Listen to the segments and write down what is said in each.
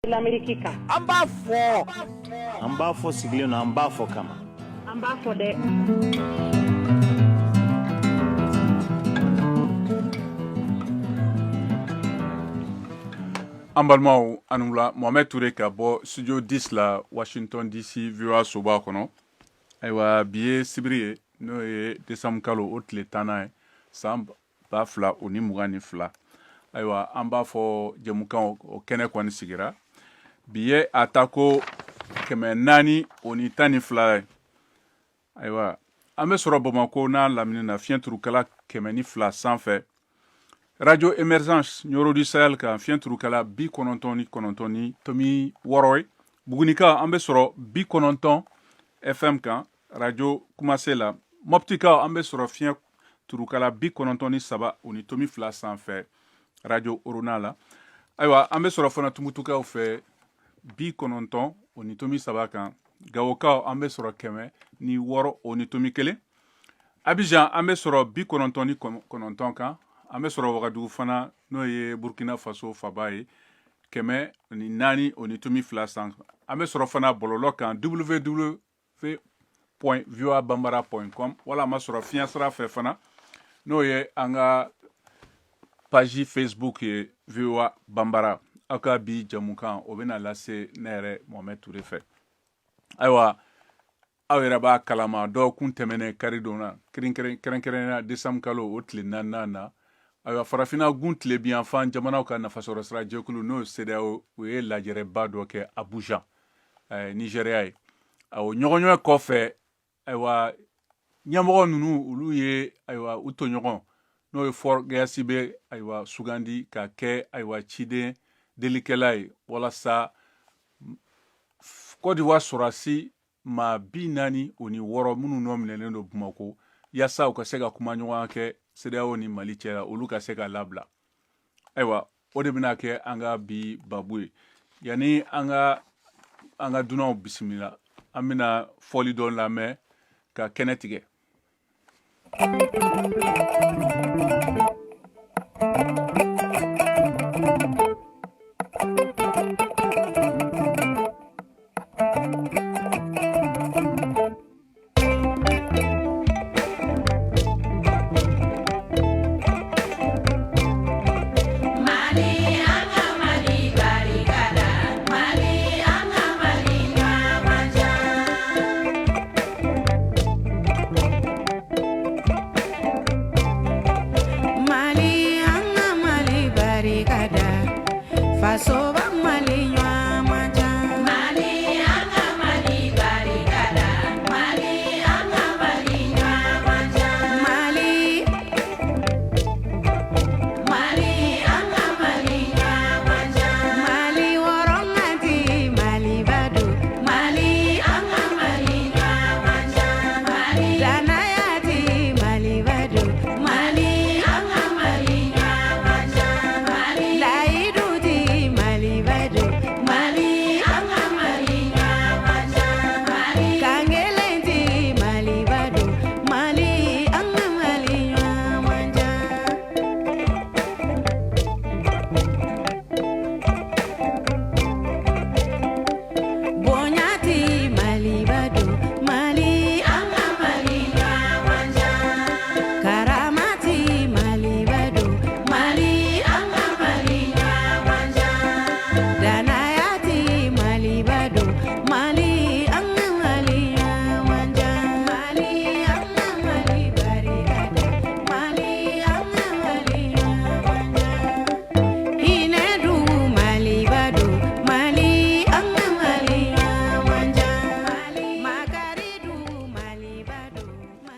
l'Amérique kan. An b'a fɔ. An b'a fɔ sigilen don, an b'a fɔ kama. An b'a fɔ dɛ. An balimaw, aw ni wula. Mohamed Touré ka bɔ studio 10 la, Washington DC, VOA soba kɔnɔ. Ayiwa, bi ye sibiri ye, n'o ye décembre kalo o tile 10nan ye, san 2022. Ayiwa, an b'a fɔ jɛmukan o kɛnɛ kɔni sigira. Bi ye a ta ko 412 ye. Ayiwa, an bɛ sɔrɔ Bamakɔ n'a lamini na, fiɲɛ turukala 102 sanfɛ, Radio Émergence Nioro du Sahel kan, fiɲɛ turukala 99.6 ye. Bugunika, an bɛ sɔrɔ 90 FM kan, Radio Kumase la. Moptikaw, an bɛ sɔrɔ fiɲɛ turukala 93.2 sanfɛ, Radio Orona la. Ayiwa, an bɛ sɔrɔ fana Tumutukaw fɛ, 90.3 kan. Gawokaw, an bɛ sɔrɔ 106.1. Abidjan, an bɛ sɔrɔ 99 kan. An bɛ sɔrɔ Wagadugu fana, n'o ye Burkina Faso faba ye, 104.2 san. An bɛ sɔrɔ fana bɔlɔlɔ kan, www.voabambara.com, wala an b'a sɔrɔ fiɲɛ sira fɛ fana, n'o ye an ka page Facebook ye, VOA Bambara. Aw ka bi jamukan, o bɛna lase ne yɛrɛ Mohamed Touré fɛ. Ayiwa, aw yɛrɛ b'a kalama, dɔgɔkun tɛmɛnen karidon na, kɛrɛnkɛrɛnnenya décembre kalo o tile 4nan na, ayiwa, farafinna gun tilebinyanfan jamanaw ka nafasɔrɔ sira jɛkulu, n'o ye CEDEAO, o ye lajɛrɛba dɔ kɛ Abuja, Nigéria ye. O ɲɔgɔnye kɔfɛ, ayiwa, ɲɛmɔgɔ ninnu, olu ye, ayiwa, u tɔɲɔgɔn, n'o ye Faure Gnassingbé, ayiwa, sugandi ka kɛ, ayiwa, ciden delikɛla ye, walasa Côte d'Ivoire sɔrɔdasi maa 46 minnu nɔ minɛlen don Bamakɔ, yaasa u ka se ka kuma ɲɔgɔn kɛ CEDEAO ni Mali cɛ la, olu ka se ka labila. Ayiwa, o de bɛna kɛ an ka bi babu ye. Yanni an ka dunanw bisimila, an bɛna fɔli dɔ lamɛn ka kɛnɛ tigɛ.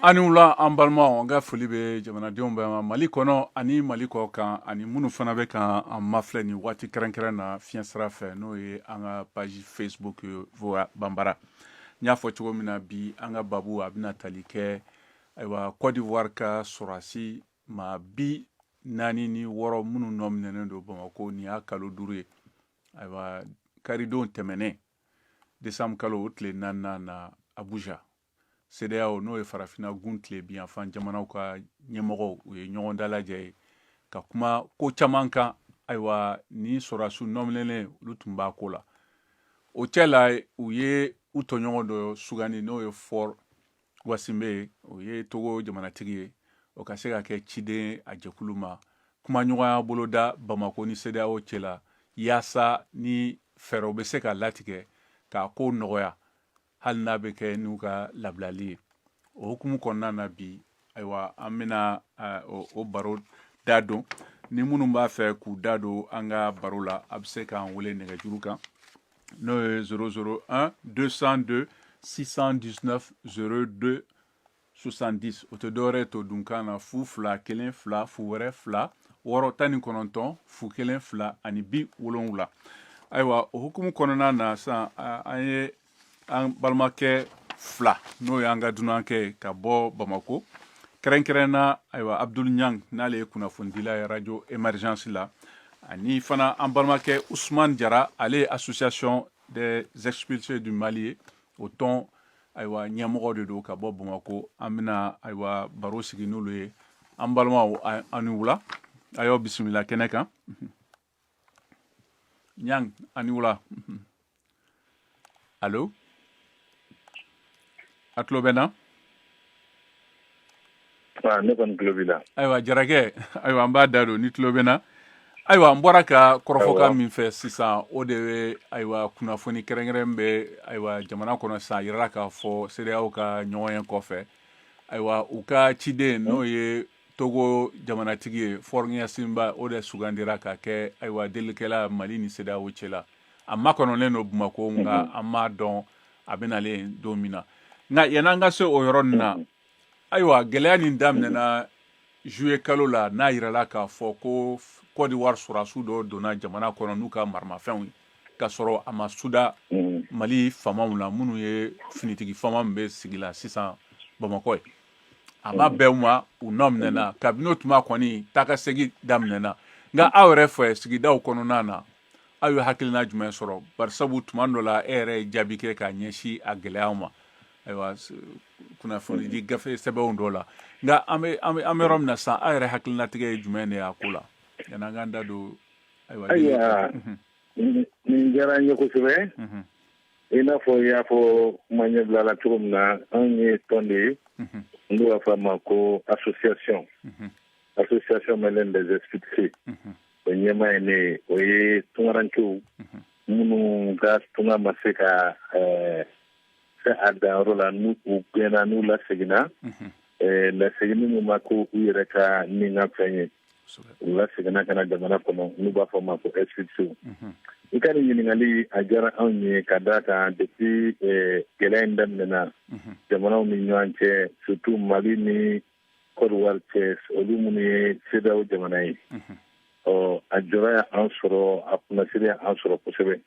An ni wula, an balimaw. An ka foli bɛ jamanadenw bɛɛ ma, Mali kɔnɔ ani Mali kɔ kan, ani minnu fana bɛ ka an mafilɛ nin waati kɛrɛnkɛrɛn na fiɲɛ sira fɛ, n'o ye an ka page Facebook VOA Banbara. N y'a fɔ cogo min na, bi an ka babu, a bɛna tali kɛ, ayiwa, Côte d'Ivoire ka sɔrɔdasi maa 46 minnu nɔ minɛnen don Bamakɔ nin y'a kalo 5 ye. Ayiwa, karidon tɛmɛnen, décembre kalo o tile 4nan na, Abuja, CEDEAO, n'o ye farafinna gun tilebinyanfan jamanaw ka ɲɛmɔgɔw, u ye ɲɔgɔn dalajɛ ye ka kuma ko caman kan. Ayiwa, ni sɔrɔdasiw nɔminɛlen olu tun b'a ko la, o cɛ la u ye u tɔɲɔgɔn dɔ sugandi, n'o ye Faure Gnassingbé ye, o ye Togo jamanatigi ye, o ka se ka kɛ ciden a jɛkulu ma, kumaɲɔgɔnya boloda Bamako ni CEDEAO cɛ la, yaasa ni fɛɛrɛw bɛ se ka latigɛ k'a ko nɔgɔya, hali n'a bɛ kɛ n'u ka labilali ye. O hukumu kɔnɔna na bi, ayiwa, an bɛna o baro da don. Ni minnu b'a fɛ k'u da don an ka baro la, a bɛ se k'an wele nɛgɛjuru kan, n'o ye 001 202 619 02 70. O tɛ dɔwɛrɛ to dunkan na, 0 2 1 2 0 wɛrɛ 2 6 19 0 1 2 ani 70. Ayiwa, o hukumu kɔnɔna na sisan, an ye an balimakɛ fila, n'o y'an ka dunankɛ ye ka bɔ Bamako kɛrɛnkɛrɛn na, ayiwa, Abdul Ɲang, n'ale ye kunnafonidila ye Radio Émergence la, ani fana an balimakɛ Usman Jara, ale ye Association des expulsés du Mali ye, o tɔn, ayiwa, ɲɛmɔgɔ de don ka bɔ Bamako. An bɛna, ayiwa, baro sigi n'olu ye. An balimaw, aw ni wula, a y'aw bisimila kɛnɛ kan. Ɲang, a ni wula. Allo, a tulo bɛ na? Ne kɔni tulo b'i la. Ayiwa, Jarakɛ, ayiwa, an b'a da don ni tulo bɛ na. Ayiwa, n bɔra ka kɔrɔfɔkan min fɛ sisan, o de bɛ, ayiwa, kunnafoni kɛrɛnkɛrɛn bɛ, ayiwa, jamana kɔnɔ sisan. A yirala k'a fɔ CEDEAO ka ɲɔgɔn ye kɔfɛ, ayiwa, u ka ciden, n'o ye Togo jamanatigi ye, Faure Gnassingbé, o de sugandira ka kɛ, ayiwa, delikɛla Mali ni CEDEAO cɛ la. A makɔnɔlen don Bamako, nka an m'a dɔn a bɛ nalen don min na. Nka yan'an ka se o yɔrɔ nin na, ayiwa, gɛlɛya nin daminɛna juillet kalo la, n'a yirala k'a fɔ ko Côte d'Ivoire sɔrɔdasiw dɔw donna jamana kɔnɔ n'u ka maramafɛnw ye, k'a sɔrɔ a ma suda Mali faamaw la, minnu ye finitigi faama min bɛ sigi la sisan Bamakɔ ye. A ma bɛn u ma, u nɔ minɛna. Kabini o tuma kɔni, taa ka segin daminɛna. Nka aw yɛrɛ fɛ, sigidaw kɔnɔna na, aw ye hakilina jumɛn sɔrɔ? Barisabu tuma dɔ la, e yɛrɛ ye jaabi kɛ k'a ɲɛsin a gɛlɛyaw ma, ayiwa, kunnafonidi gafe sɛbɛnw dɔ la. Nka an bɛ yɔrɔ min na sisan, aw yɛrɛ hakilinatigɛ ye jumɛn de ye a ko la, yan'an k'an da don, ayiwa? Ayiwa, nin diyara n ye kosɛbɛ. I n'a fɔ i y'a fɔ kuma ɲɛbila la cogo min na, anw ye tɔn de ye, n'u b'a fɔ a ma ko Association malienne des expulsés. O ɲɛmaa ye ne ye. O ye tungarankew minnu ka tunga ma se ka se a danyɔrɔ la, n'u u gɛnna, n'u laseginna, laseginni min ma ko u yɛrɛ ka nin ka fɛn ye, u laseginna ka na jamana kɔnɔ, n'u b'a fɔ ma ko expulsés. I ka nin ɲininkali a diyara anw ye, ka d'a kan depuis gɛlɛya in daminɛna jamanaw ni ɲɔgɔn cɛ, surtout Mali ni Côte d'Ivoire cɛ, olu minnu ye CEDEAO jamana ye, ɔ a jɔrɔ y'an sɔrɔ, a kunnasiri y'an sɔrɔ kosɛbɛ.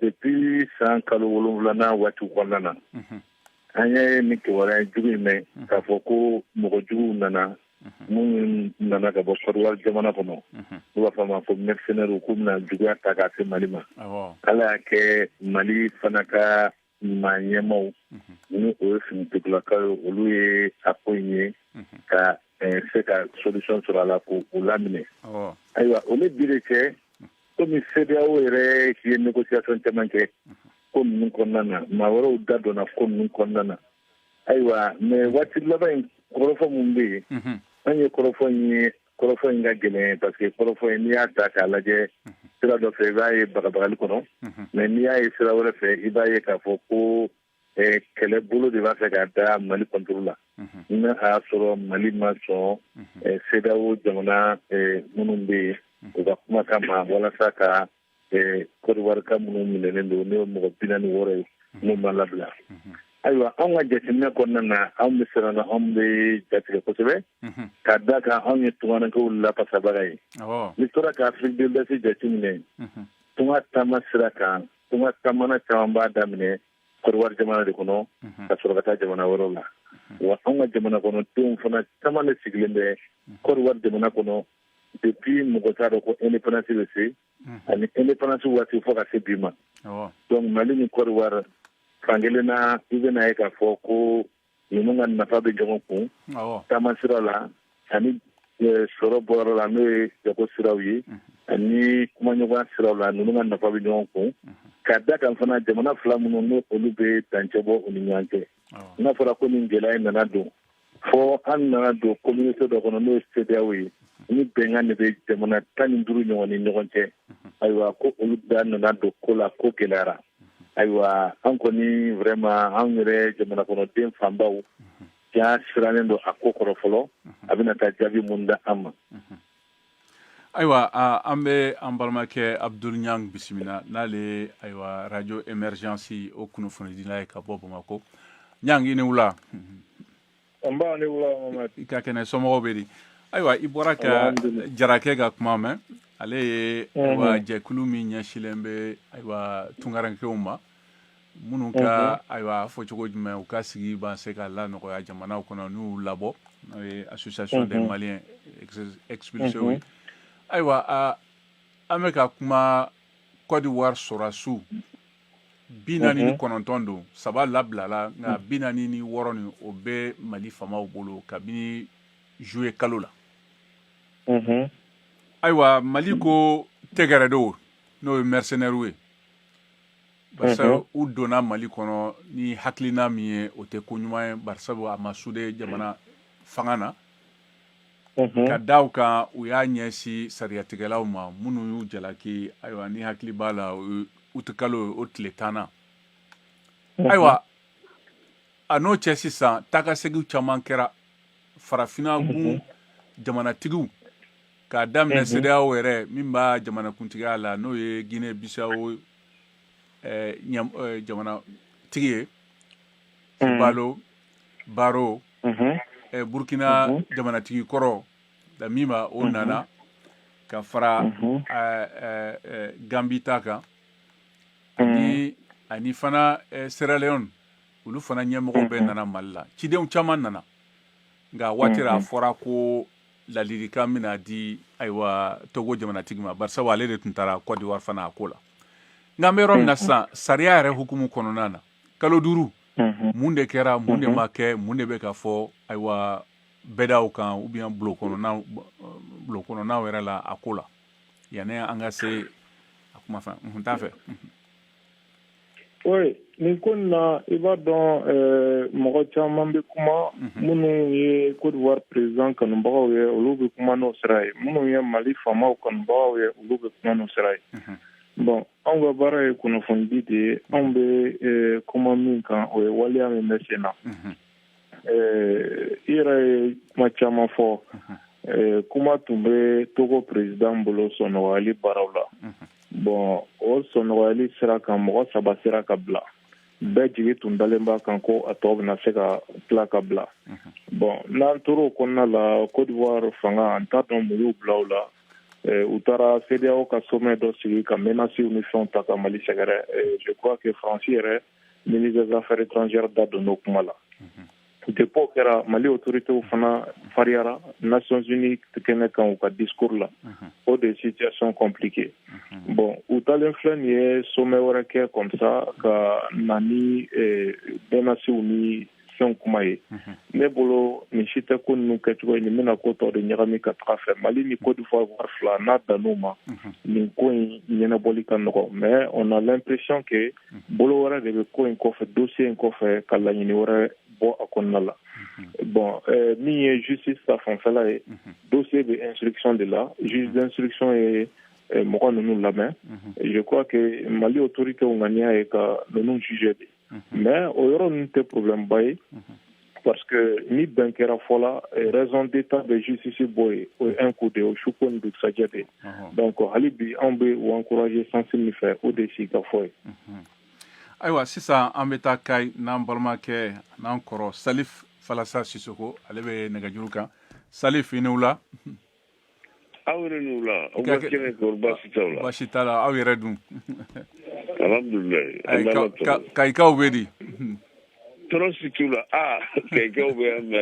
Depuis san kalo wolonwulanan waati kɔnɔna na, an ye nin kibaruya jugu in mɛn k'a fɔ ko mɔgɔ juguw nana, minnu nana ka bɔ Côte d'Ivoire jamana kɔnɔ, n'u b'a fɔ a ma ko mercenaires, k'u bɛna juguya ta k'a se Mali ma. Ala y'a kɛ, Mali fana ka maa ɲɛmaw, ni o ye finitigilakaw ye, olu ye a ko in ye ka se ka solution sɔrɔ a la k'u laminɛ. Ayiwa, o ni bi de cɛ, komi CEDEAO yɛrɛ ye négociation caman kɛ ko ninnu kɔnɔna na, maa wɛrɛw da donna ko ninnu kɔnɔna na. Ayiwa, mais waati laban in, kɔrɔfɔ mun bɛ yen, an ye kɔrɔfɔ in ye, kɔrɔfɔ in ka gɛlɛn, parce que kɔrɔfɔ in, n'i y'a ta k'a lajɛ sira dɔ fɛ, i b'a ye bagabagali kɔnɔ, mais n'i y'a ye sira wɛrɛ fɛ, i b'a ye k'a fɔ ko kɛlɛ bolo de b'a fɛ k'a da Mali contre la, ni a y'a sɔrɔ Mali ma sɔn CEDEAO jamana minnu bɛ yen, u ka kumakan ma, walasa ka Côte d'Ivoire ka minnu minɛnen don, n'o ye mɔgɔ 46 ye, n'u ma labila. Ayiwa, anw ka jateminɛ kɔnɔna na, anw bɛ siran na, anw bɛ jatigɛ kosɛbɛ, ka da kan anw ye tungarankew lafasabaga ye. N'i tora ka Afrique de l'Ouest jateminɛ, tunga taama sira kan, tunga taamana caman b'a daminɛ Côte d'Ivoire jamana de kɔnɔ ka sɔrɔ ka taa jamana wɛrɛw la. Wa anw ka jamana kɔnɔdenw fana caman de sigilen bɛ Côte d'Ivoire jamana kɔnɔ depuis mɔgɔ t'a dɔn ko indépendance bɛ se, ani indépendance waati fo ka se bi ma. Donc Mali ni Côte d'Ivoire, fankelen na, i bɛna ye k'a fɔ ko ninnu ka nafa bɛ ɲɔgɔn kun taama sira la, ani Sɔrɔ bɔyɔrɔ la, n'o ye jago siraw ye ani kumaɲɔgɔnya siraw la, ninnu ka nafa bɛ ɲɔgɔn kun. Ka da kan fana, jamana fila minnu n'o olu bɛ dancɛ bɔ u ni ɲɔgɔn cɛ, n'a fɔra ko nin gɛlɛya in nana don, fɔ an nana don communauté dɔ kɔnɔ, n'o ye CEDEAO ye, ni bɛnkan de bɛ jamana 15 ɲɔgɔn ni ɲɔgɔn cɛ. Ayiwa, ko olu da nana don ko la, ko gɛlɛyara. Ayiwa, an kɔni vraiment, anw yɛrɛ jamana kɔnɔden fanbaw ja sirannen don a ko kɔrɔ fɔlɔ, a bɛna taa jaabi mun da an ma. Ayiwa, an bɛ an balimakɛ Abdul Ɲang bisimila, n'ale, ayiwa, Radio Émergence o kunnafonidila ye ka bɔ Bamakɔ. Ɲang, i ni wula. Nba, ni wula, Mohamed. I ka kɛnɛ? Somɔgɔw bɛ di? Ayiwa, i bɔra ka Jarakɛ ka kuma mɛn. Ale ye, ayiwa, jɛkulu min ɲɛsilen bɛ, ayiwa, tunkarankew ma, minnu ka, ayiwa, fɔ cogo jumɛn u ka sigi b'a se ka lanɔgɔya jamanaw kɔnɔ n'u labɔ, n'o ye Association des Maliens expulsés ye. Ayiwa, an bɛ ka kuma Côte d'Ivoire sɔrɔdasiw 49 don, saba labilala, nka 46 nin, o bɛ Mali faamaw bolo kabini juillet kalo la. Ayiwa, Mali ko tɛgɛrɛdenw, n'o ye mercenaires ye, barisa u donna Mali kɔnɔ ni hakilina min ye, o tɛ ko ɲuman ye, barisabu a ma souder jamana fanga na. Ka da o kan, u y'a ɲɛsin sariyatigɛlaw ma minnu y'u jalaki. Ayiwa, ni hakili b'a la, uti kalo o tile 10nan. Ayiwa, a n'o cɛ sisan, taakasegin caman kɛra Farafinna gun jamanatigiw, k'a daminɛ CEDEAO yɛrɛ min b'a jamanakuntigiya la, n'o ye Guinée Bissau jamanatigi ye, Balo Baro, Burkina jamanatigi kɔrɔ Damiba, o nana ka fara Gambi ta kan, ani fana Sierra Leone, olu fana ɲɛmɔgɔ bɛɛ nana Mali la. Cidenw caman nana, nka waati a fɔra ko ladilikan bɛna di, ayiwa, Togo jamanatigi ma, barisa ale de tun taara Côte d'Ivoire fana a ko la. Nka an bɛ yɔrɔ min na sisan, sariya yɛrɛ hukumu kɔnɔna na, kalo 5, mun de kɛra, mun de ma kɛ, mun de bɛ ka fɔ, ayiwa, bɛdaw kan ou bien bulon kɔnɔnaw yɛrɛ la a ko la, yanni an ka se a kuma fɛn n t'a fɛ? Oui, nin ko nin na, i b'a dɔn, mɔgɔ caman bɛ kuma. Minnu ye Côte d'Ivoire président kanubagaw ye, olu bɛ kuma n'o sira ye. Minnu ye Mali faamaw kanubagaw ye, olu bɛ kuma n'o sira ye. Bon, anw ka baara ye kunnafonidi de ye. Anw bɛ kuma min kan, o ye waleya min bɛ sen na. I yɛrɛ ye kuma caman fɔ. Kuma tun bɛ Togo président bolo sɔnɔgɔyali baaraw la. Bon, o sɔnɔgɔyali sira kan, mɔgɔ saba sera ka bila. Bɛɛ jigi tun dalen b'a kan ko a tɔ bɛna se ka tila ka bila. Bon, n'an tora o kɔnɔna la, Côte d'Ivoire fanga, an t'a dɔn mun y'u bila o la. U taara CEDEAO ka sommet dɔ sigi ka menaces ni fɛnw ta ka Mali sɛgɛrɛ. Je crois que Faransi yɛrɛ ministre des Affaires étrangères da donn'o kuma la. Depuis o kɛra, Mali autorités fana fariyara Nations Unies kɛnɛ kan u ka discours la. O de situation compliquée. Bon, u talen filɛ nin ye sommet wɛrɛ kɛ comme ça ka na ni menaces ni fɛnw kuma ye. Ne bolo, nin si tɛ ko ninnu kɛcogo ye. Nin bɛna ko tɔ de ɲagami ka taga fɛ. Mali ni Côte d'Ivoire fila n'a dann'o ma, nin ko in ɲɛnabɔli ka nɔgɔ. Mais on a l'impression que bolo wɛrɛ de bɛ ko in kɔfɛ, dossier in kɔfɛ, ka laɲini wɛrɛ bɔ a kɔnɔna la. Bon, min ye justice ta fanfɛla ye, dossier bɛ instruction de la. Juge d'instruction ye mɔgɔ ninnu lamɛn. Je crois que Mali autorités ŋaniya ye ka ninnu juger de. Mais o yɔrɔ ninnu tɛ problème ba ye, parce que ni bɛn kɛra fɔ la, raison d'état bɛ justice bɔ yen, o ye un coup de ye, o su ko ni dugusajɛ de. Donc hali bi, anw bɛ u encourager sens min fɛ, o de ye sigi ka fɔ ye. Ayiwa, sisan an bɛ taa Kayi n'an balimakɛ n'an kɔrɔ Salif Falasa Sisoko, ale bɛ nɛgɛjuru kan. Salif, i ni wula. Aw yɛrɛ ni wula. Aw ka kɛnɛ kɔrɔ, baasi t'aw la? Baasi t'a la. Aw yɛrɛ dun? Alhamdulilayi, an bɛ Ala tanu. Kayikaw bɛ di? Tɔɔrɔ si t'u la. Aa, Kayikaw bɛ yan mɛ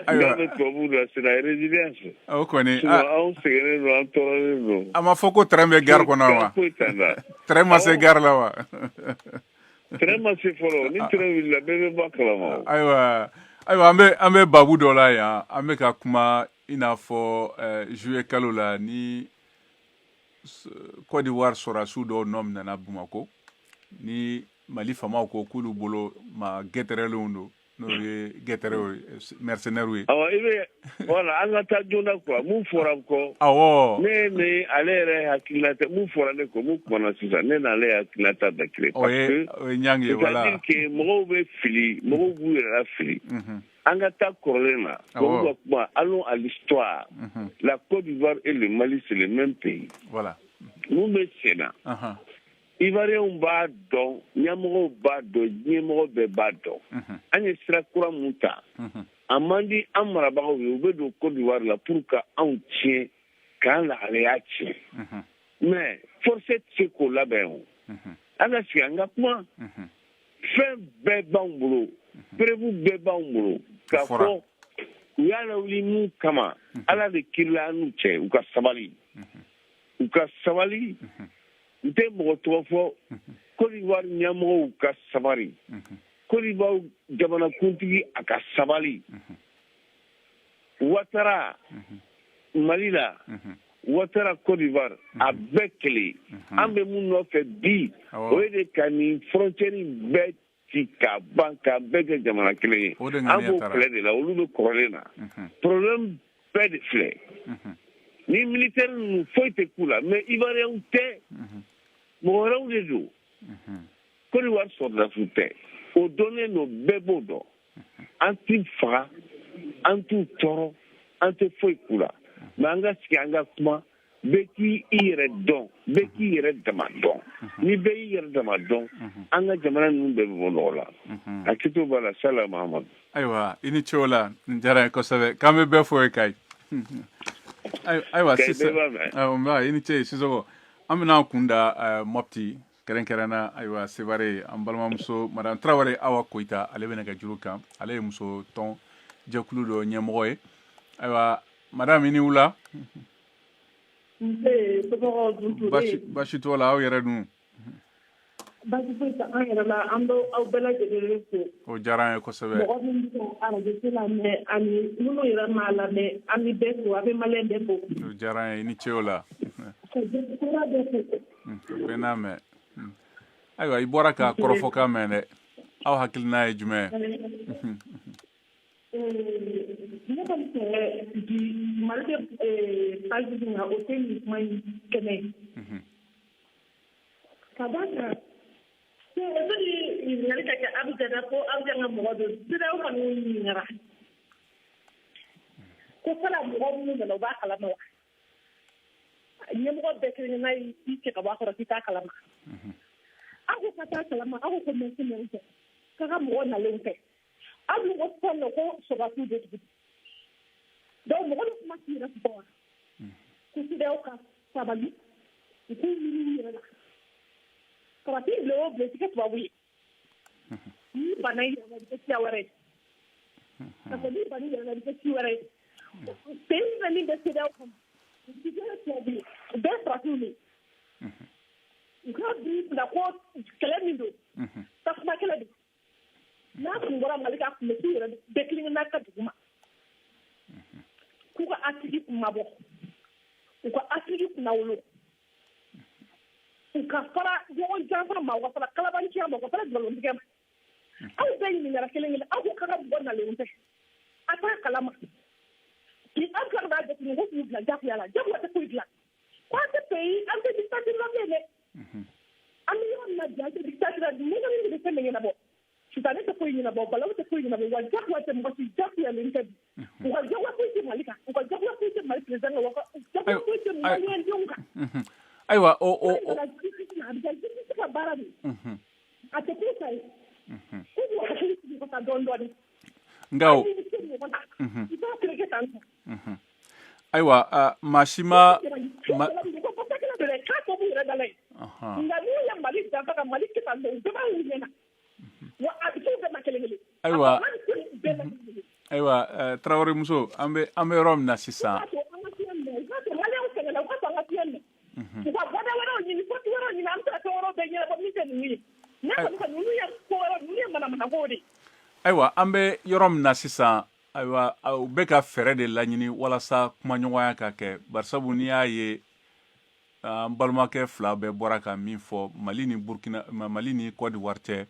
n'a bɛ tubabuw la, c'est la résilience. O kɔni. Sinon anw sɛgɛnnen don, an tɔɔrɔlen don. A ma fɔ ko train bɛ gare kɔnɔ wa? Foyi t'an na. Train ma se gare la wa? Train ma se fɔlɔ. Ni train wulila, bɛɛ bɛ bɔ a kalama o. Ayiwa. Ayiwa, an bɛ babu dɔ la yan. An bɛ ka kuma i n'a fɔ juillet kalo la, ni Côte d'Ivoire sɔrɔdasiw dɔw nɔ minɛna Bamakɔ, ni Mali faamaw ko k'olu bolo maa gɛtɛrɛlenw don, n'o ye gɛtɛrɛw ye, mercenaires ye. Awɔ, i bɛ voilà, an ka taa joona quoi. Mun fɔra n kɔ? Ne ni ale yɛrɛ hakilina tɛ. Mun fɔra ne kɔ, mun kumana sisan, ne n'ale hakilinata bɛɛ kelen. O ye o ye ɲangi ye, voilà. C'est-à-dire que mɔgɔw bɛ fili, mɔgɔw b'u yɛrɛ lafili. An ka taa kɔrɔlen na. Mɔgɔw ka kuma, allons à l'histoire. La Côte d'Ivoire et le Mali, c'est le même pays. Mun bɛ sen na? Ivoiriens b'a dɔn, ɲɛmɔgɔw b'a dɔn, diɲɛmɔgɔ bɛɛ b'a dɔn. An ye sira kura mun ta, a man di an marabagaw ye. U bɛ don Côte d'Ivoire la pour ka anw tiɲɛ, k'an lahalaya tiɲɛ. Mais force tɛ se k'o labɛn o. An ka sigi, an ka kuma. Fɛn bɛɛ b'anw bolo, preuve bɛɛ b'anw bolo k'a fɔ u y'a lawuli mun kama. Ala de kirila an n'u cɛ. U ka sabali, u ka sabali. N tɛ mɔgɔ tɔgɔ fɔ. Côte d'Ivoire ɲɛmɔgɔw ka sabali, Côte d'Ivoire jamanakuntigi, a ka sabali. Ouattara Mali la, Ouattara Côte d'Ivoire, a bɛɛ kelen. An bɛ mun nɔfɛ bi? O ye de ka nin frontière bɛɛ ci k'a ban, k'a bɛɛ kɛ jamana kelen ye. An b'o kɛlɛ de la, olu bɛ kɔrɔlen na. Problème bɛɛ de filɛ ni militaire ninnu, foyi tɛ k'u la. Mais Ivoiriens tɛ, mɔgɔ wɛrɛw de don. Côte d'Ivoire sɔrɔdasiw tɛ, o dɔnnen don, bɛɛ b'o dɔn. An t'u faga, an t'u tɔɔrɔ, an tɛ foyi k'u la. Mais an ka sigi, an ka kuma. Bɛɛ k'i i yɛrɛ dɔn, bɛɛ k'i yɛrɛ dama dɔn. Ni bɛɛ y'i yɛrɛ dama dɔn, an ka jamana ninnu bɛɛ bɛ bɔ nɔgɔ la. A kɛcogo b'a la. Sala Mahamadu. Ayiwa, i ni ce o la, nin diyara n ye kosɛbɛ. K'an bɛ bɛɛ fo ye Kayi. Ayiwa, sisan, nba, i ni ce Sisɔkɔ. An bɛna kun da Mɔpti, kɛrɛnkɛrɛnna, ayiwa, Sevare, an balimamuso madame Tarawele Awa Koyita, ale bɛ nɛgɛjuru kan. Ale ye muso tɔn jɛkulu dɔ ɲɛmɔgɔ ye. Ayiwa, madame, i ni wula. Nse, somɔgɔw dun? Baasi t'o la, aw yɛrɛ dun? Baasi foyi tɛ an yɛrɛ la. An bɛ aw bɛɛ lajɛlen fo. O diyara an ye kosɛbɛ. Mɔgɔ minnu bɛ ka arajo lamɛn ani minnu yɛrɛ m'a lamɛn, an bɛ bɛɛ fo, an bɛ maliyɛn bɛɛ fo. O diyara an ye, i ni ce o la. Ka kura bɛɛ fo. Bɛɛ n'a mɛn. Ayiwa, i bɔra ka kɔrɔfɔkan mɛn dɛ. Aw hakilina ye jumɛn ye? Ne kɔni fɛ bi, Mali bɛ page min kan, o tɛ nin kuma in kɛnɛ ye. Ka d'a kan, sani ɲininkali ka kɛ Abijan na ko Abijan ka mɔgɔ don, CEDEAO kɔni ɲininkara ko fɔlɔ mɔgɔ minnu nana, u b'a kalama wa? Ɲɛmɔgɔ bɛɛ kelen kelenna y'i cɛ ka bɔ a kɔrɔ k'i t'a kalama. Aw ko ka taa kalama, aw ko ko mercenaires tɛ, k'a ka mɔgɔ nalenw tɛ. Aw dun ko sisan nɔ ko sɔrɔdasiw de tugun. Donc mɔgɔ bɛ kuma k'i yɛrɛ fɔ wa ko CEDEAO ka sabali, u k'u miiri u yɛrɛ la. Farafin bilen o bilen, i tɛ kɛ tubabu ye. N'i banna i yɛrɛ la, i bɛ kɛ siya wɛrɛ ye. Parce que n'i banna i yɛrɛ la, i bɛ kɛ si wɛrɛ ye. Pays fɛn min bɛ CEDEAO kɔnɔ, u tɛ kɛ tubabu ye, u bɛɛ ye farafinw de ye. U ka bi bila ko kɛlɛ min don, tasuma kɛlɛ don. N'a tun bɔra Mali kan, a tun bɛ k'u yɛrɛ bɛɛ kelen kelenna ka dugu ma k'u ka Afiriki kunmabɔ, u ka Afiriki kunnawolo, u ka fara ɲɔgɔn janfa ma, u ka fara kalabanciya ma, u ka fara nkalontigɛ ma. Aw bɛɛ ɲininkara kelen kelen, aw ko k'a ka mɔgɔ nalenw tɛ, a t'a kalama. Bi aw tila ka n'a jateminɛ ko k'u bila jagoya la. Jagoya tɛ foyi dilan. Ko an tɛ pays, an tɛ dictature la bilen dɛ. An bɛ yɔrɔ min na bi, an tɛ dictature la. Mécanisme de bɛ fɛn bɛɛ ɲɛnabɔ. Sitanɛ tɛ foyi ɲɛnabɔ, balawu tɛ foyi ɲɛnabɔ, wa jagoya tɛ, mɔgɔ si jagoyalen tɛ bi. U ka jagoya foyi tɛ Mali kan, u ka jagoya foyi tɛ Mali président kan, wa jagoya foyi tɛ maliyɛndenw kan. Ayiwa, o A bɛ kɛ justice ka baara de ye. A tɛ k'u ta ye. K'u k'u hakili sigi ka taa dɔɔnin dɔɔnin. Nka o Hali n'i bɛ se mɔgɔ la, i b'a tereke tan tɔ. Ayiwa, maa si ma. Ko basakɛla don dɛ, k'a tɔ b'u yɛrɛ da la yen. Nka n'u ye Mali janfa ka Mali kɛ tan tɔ, u bɛɛ b'a y'u ɲɛ na. Wa a bɛ t'u bɛɛ ma kelen kelen. Ayiwa. A bɛ t'u bɛɛ ma kelen kelen. Ayiwa, Tarawele muso, an bɛ yɔrɔ min na sisan. U k'a to an ka fiɲɛ minɛ, u k'a to maliyɛnw sɛgɛnna, u k'a to an ka fiɲɛ minɛ. U ka bɔda wɛrɛw ɲini, porte wɛrɛw ɲini, an bɛ se ka fɛn wɛrɛw bɛɛ ɲɛnabɔ min tɛ ninnu ye. N'a kɔni ka ninnu ye ko wɛrɛw, ninnu ye manamana ko de ye. Ayiwa, an bɛ yɔrɔ min na sisan, ayiwa, u bɛ ka fɛɛrɛ de laɲini walasa kumaɲɔgɔnya ka kɛ, barisabu n'i y'a ye, an balimakɛ fila bɛɛ bɔra ka min fɔ, Mali ni Burkina, Mali ni Côte d'Ivoire cɛ,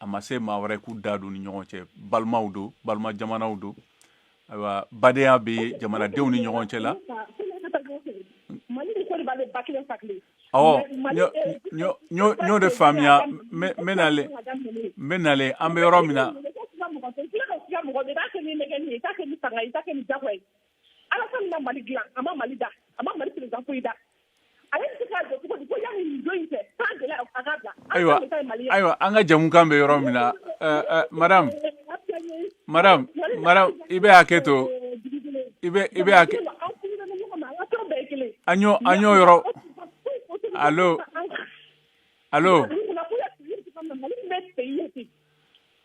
a ma se maa wɛrɛ k'u da don ni ɲɔgɔn cɛ. Balimaw don, balima jamanaw don. Ayiwa, badenya bɛ jamanadenw ni ɲɔgɔn cɛ la. Mali ni Côte d'Ivoire bɛ ba kelen fa kelen. Awɔ, n y'o de faamuya. N bɛ nalen, n bɛ nalen. An bɛ yɔrɔ min na. Mɔgɔ i t'a kɛ ni nɛgɛnni ye, i t'a kɛ ni fanga ye, i t'a kɛ ni jagoya ye. Alassane ma Mali dilan, a ma Mali da, a ma Mali président foyi da. Ale bɛ se k'a jɔ cogo di ko yanni nin don in cɛ k'a gɛlɛya a k'a bila? Ayiwa, ayiwa, an ka jamukan bɛ yɔrɔ min na, madame, madame, madame, i bɛ hakɛ to, i bɛ hakɛ, an y'o yɔrɔ. Allo, allo,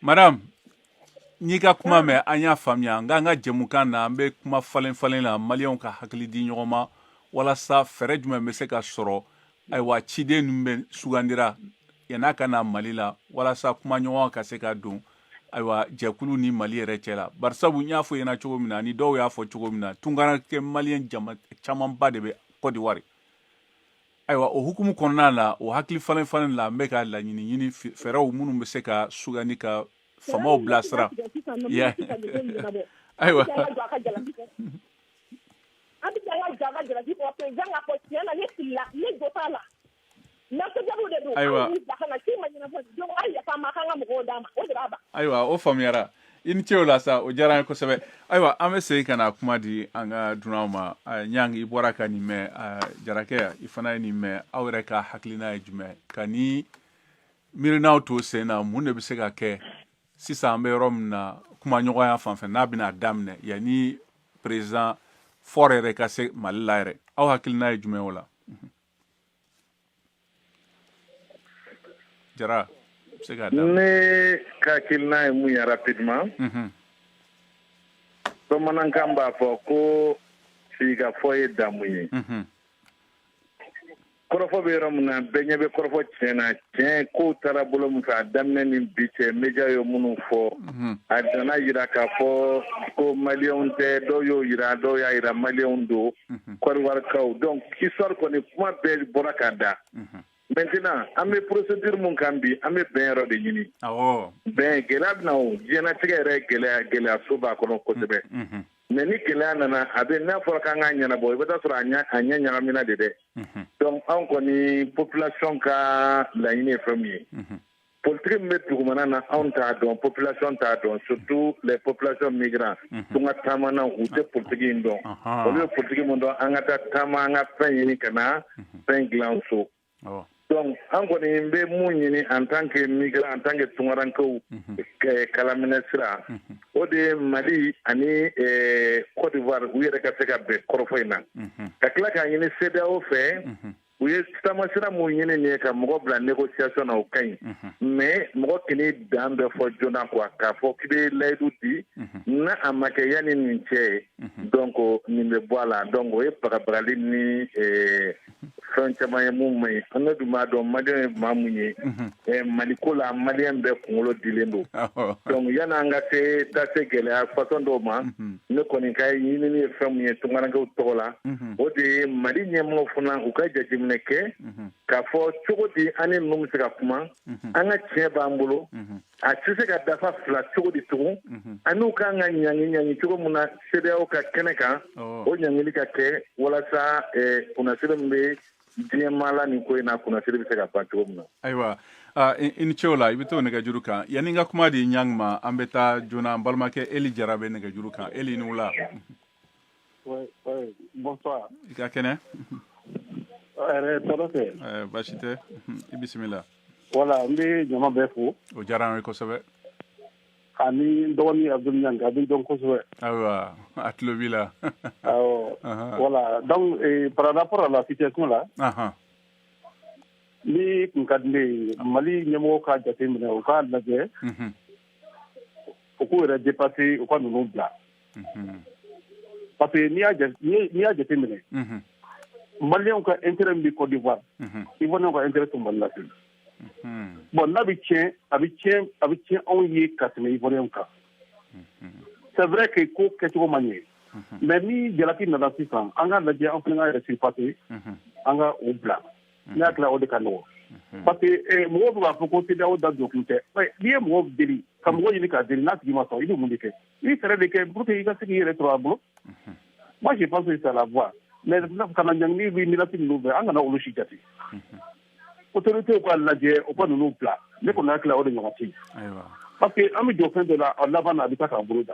madame, n'i ka kuma mɛn, an y'a faamuya. Nka an ka jɛmukan na, an bɛ kuma falen falen la, maliyɛnw ka hakili di ɲɔgɔn ma walasa fɛɛrɛ jumɛn bɛ se ka sɔrɔ. Ayiwa, ciden ninnu bɛ sugandira yann'a ka na Mali la, walasa kumaɲɔgɔn ka se ka don, ayiwa, jɛkulu ni Mali yɛrɛ cɛ la. Barisabu n y'a fɔ ɲɛna cogo min na, ni dɔw y'a fɔ cogo min na, tunkarakɛ maliyɛn jama camanba de bɛ Côte d'Ivoire. Ayiwa, o hukumu kɔnɔna la, o hakili falen falen la, n bɛ ka laɲini ɲini, fɛɛrɛw minnu bɛ se ka sugandi ka faamaw bilasira. Ayiwa. An bɛ taa ka jɔ a ka jalaki kɔrɔ, président k'a fɔ tiɲɛ na, ne filila, ne jo t'a la, nasojaw de don. Ayiwa. An y'u bila ka na ci ma ɲɛnabɔ, donc a ye yafa an ma, k'an ka mɔgɔw d'a ma, o de b'a ban. Ayiwa, o faamuyara, i ni ce o la sa, o diyara an ye kosɛbɛ. Ayiwa, an bɛ segin ka na kuma di an ka dunanw ma. Ɲangi, i bɔra ka nin mɛn. Jarakɛ, i fana ye nin mɛn. Aw yɛrɛ ka hakilina ye jumɛn ka ni miirinaw to sen na? Mun de bɛ se ka kɛ sisan, an bɛ yɔrɔ min na, kumaɲɔgɔnya fan fɛ, n'a bɛna daminɛ yanni président Faure yɛrɛ ka se Mali la yɛrɛ? Aw hakilina ye jumɛn o la? Jara, i bɛ se k'a daminɛ. Ne ka hakilina ye mun ye rapidement, bamanankan b'a fɔ ko sigikafɔ ye damu ye. Kɔrɔfɔ bɛ yɔrɔ min na, bɛɛ ɲɛ bɛ kɔrɔfɔ tiɲɛ na. Tiɲɛ kow taara bolo min fɛ, a daminɛ ni bi cɛ, média ye minnu fɔ, a nana yira k'a fɔ ko maliyɛnw tɛ. Dɔw y'o yira, dɔw y'a yira maliyɛnw don, Kɔdiwarikaw. Donc histoire kɔni, kuma bɛɛ bɔra ka da. Maintenant, an bɛ procédure mun kan bi? An bɛ bɛn yɔrɔ de ɲini. Bɛn, gɛlɛya bɛ na o, diɲɛlatigɛ yɛrɛ, gɛlɛya, gɛlɛya so b'a kɔnɔ kosɛbɛ. Mais ni gɛlɛya nana, a bɛ n'a fɔra k'an k'a ɲɛnabɔ, i bɛ taa sɔrɔ a ɲɛ ɲagamina de dɛ. Donc anw kɔni, population ka laɲini ye fɛn min ye, politique min bɛ dugumana na, anw t'a dɔn, population t'a dɔn, surtout les populations migrants, tunga taamanaw, u tɛ politique in dɔn. Olu bɛ politique min dɔn, an ka taa taama, an ka fɛn ɲini ka na fɛn dilan so. Donc an kɔni bɛ mun ɲini en tant que migrant, en tant que tungarankew, kalaminɛ sira, o de ye Mali ani Côte d'Ivoire, u yɛrɛ ka se ka bɛn kɔrɔfɔ in na, ka tila k'a ɲini CEDEAO fɛ. U ye taamasira mun ɲini nin ye ka mɔgɔ bila négociation na, o ka ɲi, mais mɔgɔ kini dan bɛ fɔ joona quoi, k'a fɔ k'i bɛ layidu di, n'a a ma kɛ yanni nin cɛ ye, donc nin bɛ bɔ a la. Donc o ye bagabagali ni fɛn caman ye mun man ɲi. An ne dun b'a dɔn maliyɛn ye maa mun ye Maliko la, maliyɛn bɛɛ kunkolo dilen don. Donc yanni an ka se taa se gɛlɛya façon dɔw ma, ne kɔni ka ɲinini ye fɛn mun ye tunkarankew tɔgɔ la, o de ye Mali ɲɛmɔgɔw fana, u ka jateminɛ kɛ k'a fɔ cogo di an ni ninnu bɛ se ka kuma. An ka tiɲɛ b'an bolo, a tɛ se ka dafa fila cogo di tugun? Ani u kan ka ɲangi ɲangi cogo min na CEDEAO ka kɛnɛ kan, o ɲangili ka kɛ walasa kunnasiri min bɛ diɲɛ maa la nin ko in na, kunnasiri bɛ se ka ban cogo min na. Ayiwa, i ni ce o la. I bɛ to nɛgɛjuru kan. Yanni n ka kuma di ɲangi ma, an bɛ taa joona. An balimakɛ Eli Jara bɛ nɛgɛjuru kan. Eli, ni wula. Ouais, bonsoir. I ka kɛnɛ? Yɛrɛ, tɔɔrɔ tɛ. Baasi tɛ, i bisimila. Voilà, n bɛ jama bɛɛ fo. O diyara an ye kosɛbɛ. Ani n dɔgɔnin Abdul Niang, a bɛ dɔn kosɛbɛ. Ayiwa, a tulo b'i la. Awɔ. Voilà, donc par rapport à la situation là, ni kun ka di ne ye, Mali ɲɛmɔgɔw k'a jate minɛ, u k'a lajɛ, u k'u yɛrɛ dépasser, u ka ninnu bila. Parce que n'i y'a jate minɛ, Maliyɛnw ka intérêt min bɛ Côte d'Ivoire, Ivoiriyɛnw ka intérêt tɛ Mali la ten. Bon, n'a bɛ tiɲɛ, a bɛ tiɲɛ anw ye ka tɛmɛ Ivoirien kan. C'est vrai que ko kɛcogo ma ɲɛ, mais ni jalaki nana sisan, an ka lajɛ, an fana ka yɛrɛ surpasser, an ka o bila. Ne hakili la, o de ka nɔgɔn. Parce que mɔgɔw bɛ k'a fɔ ko CEDEAO da don kun tɛ. N'i ye mɔgɔw deli, ka mɔgɔ ɲini k'a deli, n'a tigi ma sɔn, i bɛ mun de kɛ? I bɛ fɛɛrɛ de kɛ pour que i ka se k'i yɛrɛ sɔrɔ a bolo. Moi, je pense que c'est la voie. Mais kana ɲangili bɛ menace ninnu fɛ, an kana olu si jate. Autorités k'a lajɛ, u ka ninnu bila. Ne kɔni hakili la, o de ɲɔgɔn tɛ yen. Parce que an bɛ jɔ fɛn dɔ la, a laban na, a bɛ taa k'an bolo da.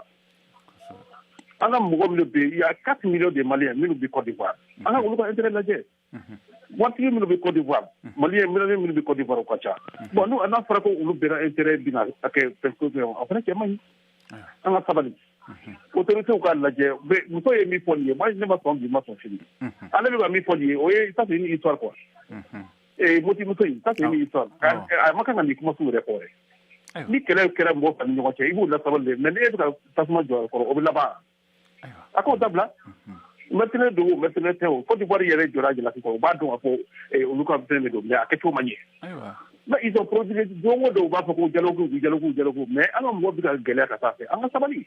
An ka mɔgɔ minnu bɛ yen, il y a 4 millions de Maliens minnu bɛ Côte d'Ivoire. An ka olu ka intérêt lajɛ. Waritigi minnu bɛ Côte d'Ivoire, Malien millionnaire minnu bɛ Côte d'Ivoire, o ka ca. Bon, n'a fɔra ko olu bɛɛ ka intérêt bɛna kɛ fɛn ko fɛn, a fana cɛ man ɲi. An ka sabali. Autorités k'a lajɛ. Muso ye min fɔ nin ye, moi, ne ma sɔn bi, ma sɔn sini. Ale bɛ ka min fɔ nin ye, o ye, ça, c'est une histoire, quoi. Moti muso in, ça, c'est une histoire. A ma kan ka nin kuma sugu yɛrɛ fɔ yɛrɛ. Ni kɛlɛ kɛra mɔgɔ fila ni ɲɔgɔn cɛ, i b'u lasabali de, mais ni e bɛ ka tasuma jɔ a kɔrɔ, o bɛ laban. A k'o dabila. Mercenaire don o, mercenaire tɛ o, Côte d'Ivoire yɛrɛ jɔra jalaki kɔrɔ, u b'a dɔn k'a fɔ olu ka fɛn de don, mais a kɛcogo ma ɲɛ. Mais ils ont produit, don o don u b'a fɔ ko dialogue, dialogue, dialogue, mais an ka mɔgɔw bɛ ka gɛlɛya ka taa fɛ. An ka sabali.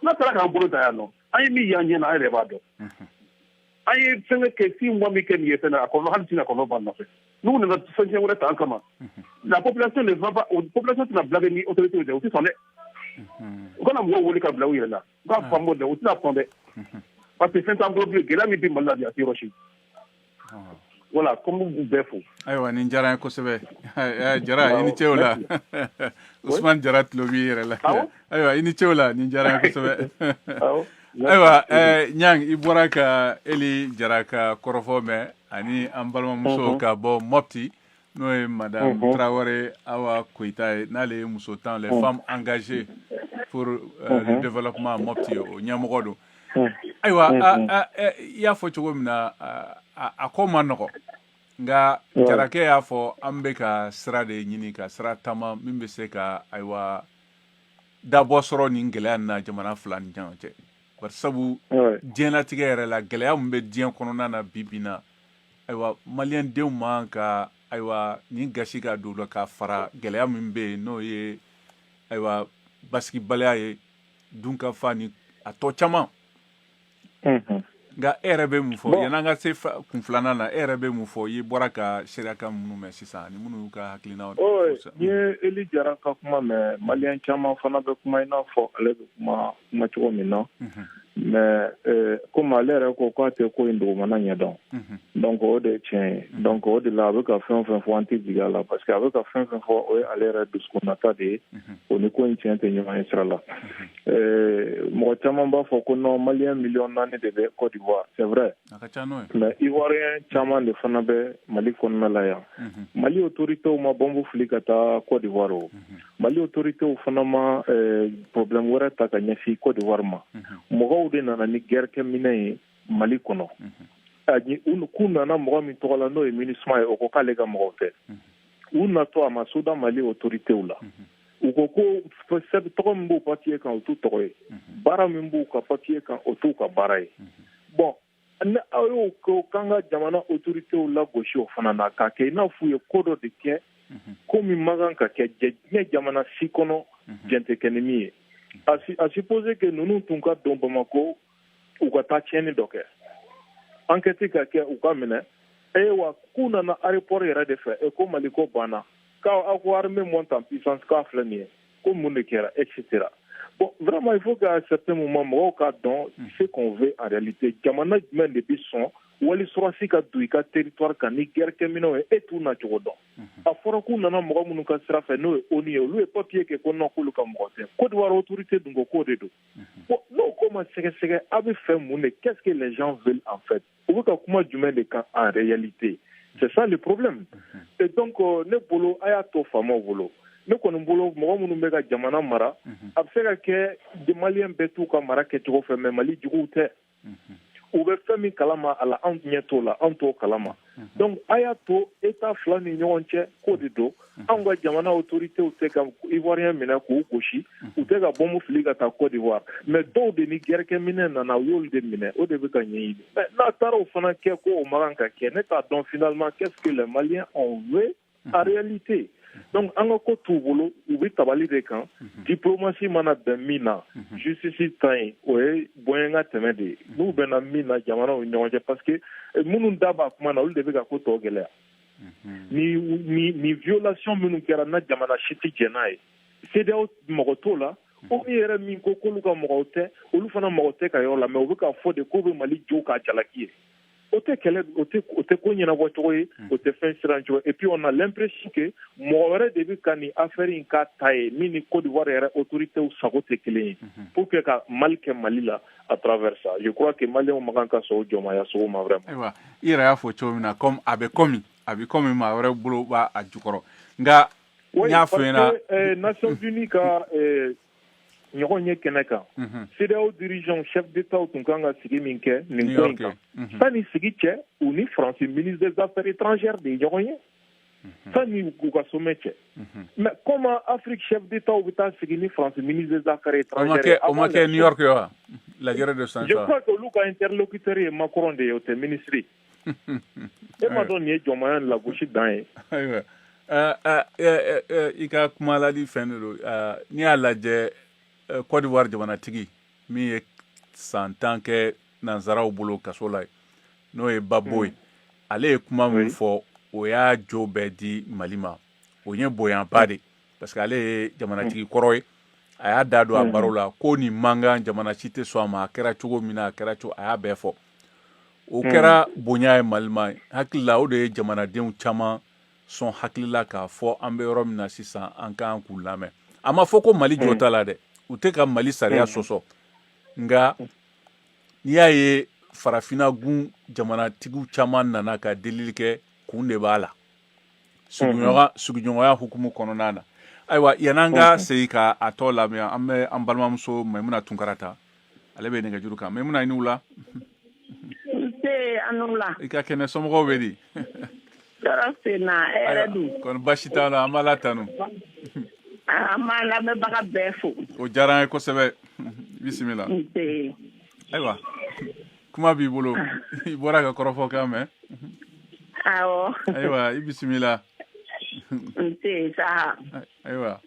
N'a taara k'an bolo ta yan nɔ, an ye min y'an ɲɛ na, an yɛrɛ b'a dɔn. An ye fɛn kɛ 6 mois min kɛ nin ye fɛn na, a kɔlɔlɔ, hali sini a kɔlɔlɔ b'an nɔfɛ. N'u nana fɛn wɛrɛ ta an kama, la population ne va pas, population tɛna blaguer ni autorité dɛ, u tɛ sɔn dɛ. U kana mɔgɔw wele ka bila u yɛrɛ la, u k'a faamu dɛ, u tɛna sɔn dɛ. Parce que fɛn t'an bolo bilen, gɛlɛya min bɛ Mali la bi, a tɛ yɔrɔ si. Voilà, comme b'u bɛɛ fo. Ayiwa, nin diyara n ye kosɛbɛ. Jara, i ni ce o la. Usumani Jara tulo b'i yɛrɛ la. Ayiwa, i ni ce o la, nin diyara n ye kosɛbɛ. Ayiwa, Ɲang, i bɔra ka Eli Jara ka kɔrɔfɔ mɛn, ani an balimamuso ka bɔ Mopti, n'o ye Madame Traoré Awa Koyita ye, n'ale ye muso tan, les femmes engagées pour le développement Mopti, o ɲɛmɔgɔ don. Ayiwa, i y'a fɔ cogo min na, a ko ma nɔgɔ, nka Jarakɛ y'a fɔ, an bɛ ka sira de ɲini, ka sira taama min bɛ se ka, ayiwa, dabɔ sɔrɔ nin gɛlɛya nin na jamana fila ni ɲɔgɔn cɛ. Bari sabu diɲɛlatigɛ yɛrɛ la, gɛlɛya min bɛ diɲɛ kɔnɔna na bi bi in na, ayiwa, maliyɛn denw man ka, ayiwa, nin gasi ka don la ka fara gɛlɛya min bɛ yen, n'o ye, ayiwa, basigibaliya ye, dunkafa ni a tɔ caman. Nka e yɛrɛ bɛ mun fɔ yan'an ka se kun filanan na? E yɛrɛ bɛ mun fɔ, i bɔra ka seereya minnu mɛn sisan, ani minnu y'u ka hakilinaw? N'i ye Eli Jara ka kuma mɛn, maliyɛn caman fana bɛ kuma i n'a fɔ ale bɛ kuma cogo min na. Mais komi ale yɛrɛ ko k'a tɛ ko in dugumana ɲɛdɔn, donc o de ye tiɲɛ ye. Donc o de la, a bɛ ka fɛn o fɛn fɔ, an tɛ jigin a la, parce que a bɛ ka fɛn fɛn fɔ, o ye ale yɛrɛ dusukunnata de ye, o ni ko in tiɲɛ tɛ ɲɔgɔn ye sira la. Mɔgɔ caman b'a fɔ ko non, maliyɛn 4 miliyɔn de bɛ Côte d'Ivoire, c'est vrai, mais ivoirien caman de fana bɛ Mali kɔnɔna la yan. Mali autorités ma bombe fili ka taa Côte d'Ivoire. O Mali autorités fana ma problème wɛrɛ ta ka ɲɛsin Côte d'Ivoire ma. Mɔgɔw de nana ni guerre kɛ minɛ ye Mali kɔnɔ. K'u nana mɔgɔ min tɔgɔ la, n'o ye MINUSMA ye, o ko k'ale ka mɔgɔw tɛ. U natɔ, a ma soda Mali autorités la. U ko ko tɔgɔ min b'u papier kan, o t'u tɔgɔ ye, baara min b'u ka papier kan, o t'u ka baara ye. Bon, ni aw y'o ko k'an ka jamana autorités lagosi o fana na, k'a kɛ i n'a f'u ye ko dɔ de kɛ, ko min man kan ka kɛ diɲɛ jamana si kɔnɔ, jɛn tɛ kɛ ni min ye. À supposer que ninnu tun ka don Bamako, u ka taa tiɲɛni dɔ kɛ, enquête ka kɛ, u ka minɛ. E wa, k'u nana aéroport yɛrɛ de fɛ, e ko Mali ko banna, k'aw ko armée monte en puissance, k'a filɛ nin ye, ko mun de kɛra, et cetera. Bon, vraiment, il faut qu'à un certain moment, mɔgɔw k'a dɔn ce qu'on veut en réalité. Jamana jumɛn de bɛ sɔn wali sɔrɔsi ka don i ka territoire kan ni guerre kɛminɛnw ye, e t'u na cogo dɔn? A fɔra k'u nana mɔgɔ minnu ka sira fɛ, n'o ye ONU ye, olu ye papier kɛ ko non, k'olu ka mɔgɔ tɛ. Côte d'Ivoire autorité dun ko k'o de don. Bon, n'o ko ma sɛgɛsɛgɛ, a bɛ fɛ mun de? Qu'est-ce que les gens veulent en fait? U bɛ ka kuma jumɛn de kan en réalité? C'est ça le problème. Et donc ne bolo, a y'a to faamaw bolo. Ne kɔni bolo, mɔgɔ minnu bɛ ka jamana mara, a bɛ se ka kɛ maliyɛn bɛɛ t'u ka mara kɛcogo fɛ, mais Mali juguw tɛ. U bɛ fɛn min kalama a la, anw ɲɛ t'o la, anw t'o kalama. Donc a y'a to état fila ni ɲɔgɔn cɛ k'o de don. Anw ka jamana autorités tɛ ka ivoirien minɛ k'u gosi, u tɛ ka bombe fili ka taa Côte d'Ivoire, mais dɔw de ni guerre kɛminɛ nana, u y'olu de minɛ, o de bɛ ka ɲɛɲini. Mais n'a taara o fana kɛ ko o man kan ka kɛ, ne t'a dɔn finalement qu'est-ce que les Maliens ont veut. En réalité, donc an ka ko t'u bolo, u bɛ tabali de kan. Diplomatie mana bɛn min na, justice ta yen, o ye bonya ka tɛmɛ de ye. N'u bɛnna min na jamanaw ni ɲɔgɔn cɛ, parce que minnu da b'a kuma na, olu de bɛ ka ko tɔ gɛlɛya. Ni violation minnu kɛra na, jamana si tɛ jɛn n'a ye. CEDEAO mɔgɔ t'o la. O min yɛrɛ min ko k'olu ka mɔgɔw tɛ, olu fana mɔgɔ tɛ ka yɔrɔ la, mais u bɛ k'a fɔ de k'u bɛ Mali jo k'a jalaki ye. O tɛ kɛlɛ, o tɛ ko ɲɛnabɔ cogo ye, o tɛ fɛn siran cogo. Et puis on a l'impression que mɔgɔ wɛrɛ de bɛ ka nin affaire in k'a ta ye, min ni Côte d'Ivoire yɛrɛ autorités sago tɛ kelen ye, pour que ka mal kɛ Mali la à travers ça. Je crois que Maliens man kan ka sɔn o jɔnmaya sugu ma vraiment. Ayiwa, i yɛrɛ y'a fɔ cogo min na, comme a bɛ komi a bɛ komi maa wɛrɛ bolo b'a a jukɔrɔ, nka n y'a fɔ ɲɛna. Nations Unies ka ɲɔgɔn ye kɛnɛ kan, CEDEAO dirigeant, chef d'État tun kan ka sigi min kɛ nin ko in kan, sani sigi cɛ, u ni France ministre des Affaires étrangères de ye ɲɔgɔn ye sani u ka sommet cɛ. Mais comment Afrique chef d'État bɛ taa sigi ni France ministre des Affaires étrangères? O ma kɛ New York wa, lajɛrɛ de san? Je crois que olu ka interlocuteur ye Macron de ye, o tɛ ministre ye. E ma dɔn nin ye jɔnmaya lagosi dan ye. Ayiwa, i ka kuma ladi fɛn de don. N'i y'a lajɛ, Côte d'Ivoire jamanatigi min ye san 10 kɛ nansaraw bolo kaso la, n'o ye Gbagbo ye, ale ye kuma min fɔ, o y'a jo bɛɛ di Mali ma. O ye bonyaba de, parce que ale ye jamanatigi kɔrɔ ye. A y'a da don a baro la ko nin mankan, jamana si tɛ sɔn a ma, a kɛra cogo min na, a kɛra cogo, a y'a bɛɛ fɔ. O kɛra bonya ye Mali ma. Hakili la, o de ye jamanadenw caman sɔn hakili la k'a fɔ an bɛ yɔrɔ min na sisan, an kan k'u lamɛn. A ma fɔ ko Mali jɔ ta la dɛ, u tɛ ka Mali sariya sɔsɔ, nka n'i y'a ye farafinna gun jamanatigiw caman nana ka delili kɛ, kun de b'a la, sigiɲɔgɔnya hukumu kɔnɔna na. Ayiwa, yan'an ka segin ka a tɔ lamɛn, an bɛ an balimamuso Maimuna Tunkara ta, ale bɛ nɛgɛjuru kan. Maimuna, i ni wula. Nse, a ni wula. I ka kɛnɛ, somɔgɔw bɛ di? Tɔɔrɔ sen na, e yɛrɛ dun? Kɔni baasi t'a la, an b'Ala tanu. An b'an lamɛnbaga bɛɛ fo. O diyara an ye kosɛbɛ, bisimila. Nse. Ayiwa, kuma b'i bolo, i bɔra ka kɔrɔfɔ kan mɛn. Awɔ. Ayiwa, i bisimila. Nse saha. Ayiwa.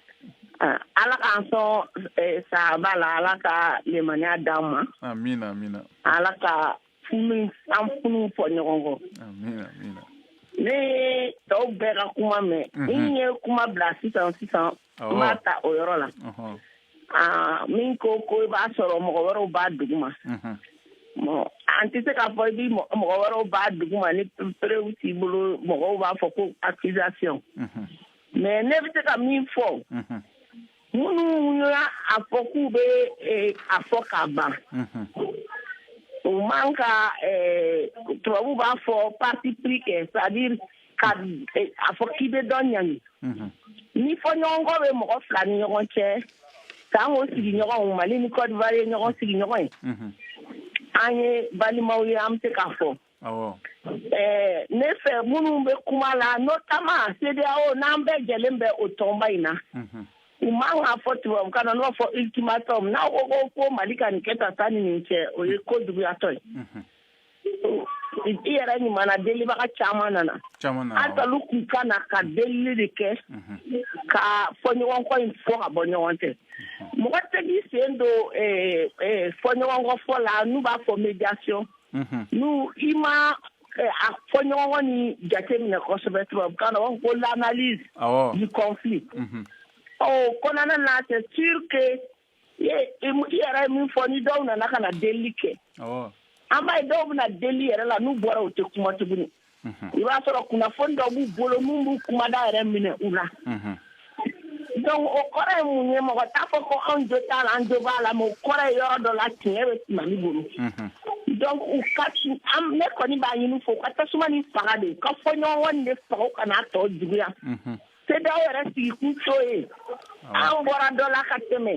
Ala k'an sɔn sahaba la, Ala ka lemaniya d'an ma. Amina, amina. Ala ka funu an funu fɔ ɲɔgɔn kɔ. Amina, amina. Ne ye tɔw bɛɛ ka kuma mɛn. Min ye kuma bila sisan sisan, n b'a ta o yɔrɔ la. Min ko ko i b'a sɔrɔ mɔgɔ wɛrɛw b'a duguma. Bon, an tɛ se k'a fɔ i bi mɔgɔ wɛrɛw b'a duguma ni preuve t'i bolo. Mɔgɔw b'a fɔ ko accusation. Mais ne bɛ se ka min fɔ, minnu y'a a fɔ k'u bɛ a fɔ k'a ban, u man ka, tubabu b'a fɔ parti pris kɛ, c'est à dire ka a fɔ k'i bɛ dɔ ɲangi. Ni fɔɲɔgɔnkɔ bɛ mɔgɔ fila ni ɲɔgɔn cɛ, k'an k'o sigiɲɔgɔnw, Mali ni Côte d'Ivoire ye ɲɔgɔn sigiɲɔgɔn ye, an ye balimaw ye, an bɛ se k'a fɔ. Ne fɛ, minnu bɛ kuma la, notamment CEDEAO, n'an bɛɛ jɛlen bɛ o tɔnba in na, u man k'a fɔ tubabukan na, n'u b'a fɔ ultimatum, n'aw ko Mali ka nin kɛ tan sanni nin cɛ, o ye ko juguyatɔ ye. I yɛrɛ ɲuman, delibaga caman nana. Halisa olu kun ka na ka delili de kɛ ka fɔɲɔgɔnkɔ in fɔ ka bɔ ɲɔgɔn cɛ. Mɔgɔ tɛ k'i sen don fɔɲɔgɔnkɔ fɔ la, n'u b'a fɔ médiation, n'u i ma a fɔɲɔgɔnkɔ ni jate minɛ kosɛbɛ, tubabukan na u b'a fɔ ko l'analyse du conflit. O kɔnɔna na, c'est sûr que i yɛrɛ ye min fɔ, ni dɔw nana ka na delili kɛ, an b'a ye dɔw bɛna deli yɛrɛ la, n'u bɔra, u tɛ kuma tuguni. I b'a sɔrɔ kunnafoni dɔw b'u bolo min b'u kumada yɛrɛ minɛ u la. Donc o kɔrɔ ye mun ye? Mɔgɔ t'a fɔ ko anw jo t'a la, an jo b'a la, mais o kɔrɔ ye yɔrɔ dɔ la, tiɲɛ bɛ Mali bolo. Donc u ka ne kɔni b'a ɲini fo u ka tasuma ni faga de, u ka fɔɲɔgɔnkɔ nin de faga, u kana tɔ juguya. CEDEAO yɛrɛ sigikun t'o ye. An bɔra dɔ la ka tɛmɛ,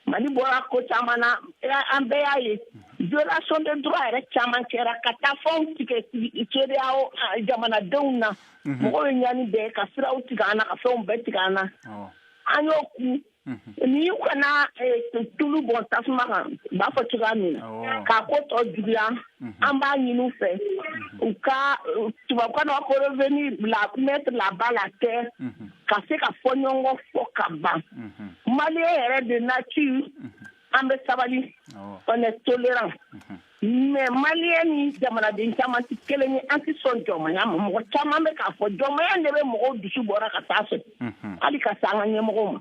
Mali bɔra ko caman na, an bɛɛ y'a ye, violation de droit yɛrɛ caman kɛra ka taa fɛnw tigɛ CEDEAO jamanadenw na. Mɔgɔw ye ɲani bɛɛ ka siraw tigɛ an na, ka fɛnw bɛɛ tigɛ an na, an y'o kun. Ni u kana tulu bɔn tasuma kan, u b'a fɔ cogoya min na, k'a ko tɔ juguya, an b'a ɲini u fɛ u ka tubabukan na ko revenir la mettre la balle à terre, ka se ka fɔ ɲɔgɔn kɔ fɔ ka ban. Malien yɛrɛ de nature, an bɛ sabali, on est tolérant. Mais malien ni jamanaden caman tɛ kelen ye, an tɛ sɔn jɔnmaya ma. Mɔgɔ caman bɛ k'a fɔ jɔnmaya de bɛ mɔgɔw dusu bɔra ka taa fɛ, hali ka se an ka ɲɛmɔgɔw ma.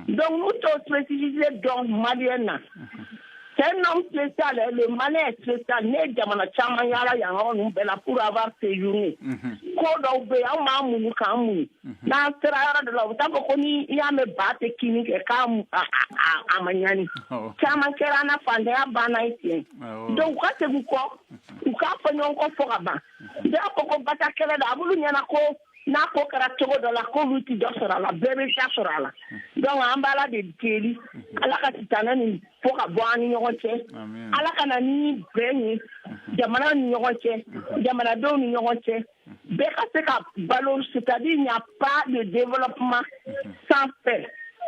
Donc n'u t'o spécificité dɔn malien na, c'est un homme spécial, le Malien est spécial. Ne ye jamana caman yaala yan yɔrɔ ninnu bɛɛ la pour avoir séjourné. Ko dɔw bɛ yen, anw b'an muɲu k'an muɲu. N'an sera yɔrɔ dɔ la, u bɛ taa fɔ ko ni i y'a mɛn ba tɛ kini kɛ k'a a ma ɲani. Caman kɛra an na, fantanya banna ye tiɲɛ. Donc u ka segin u kɔ, u k'a fɔ ɲɔgɔn kɔ fɔ ka ban. U b'a fɔ ko basa kɛlɛ don, a b'olu ɲɛna ko n'a ko kɛra cogo dɔ la k'olu tɛ dɔ sɔrɔ a la, bɛɛ bɛ ta sɔrɔ a la. Donc an bɛ Ala de deli, Ala ka sitanɛ nin fo ka bɔ an ni ɲɔgɔn cɛ, Ala ka na ni bɛn ye jamana ni ɲɔgɔn cɛ, jamanadenw ni ɲɔgɔn cɛ, bɛɛ ka se ka balo, c'est-à-dire il n'y a pas de développement sans paix.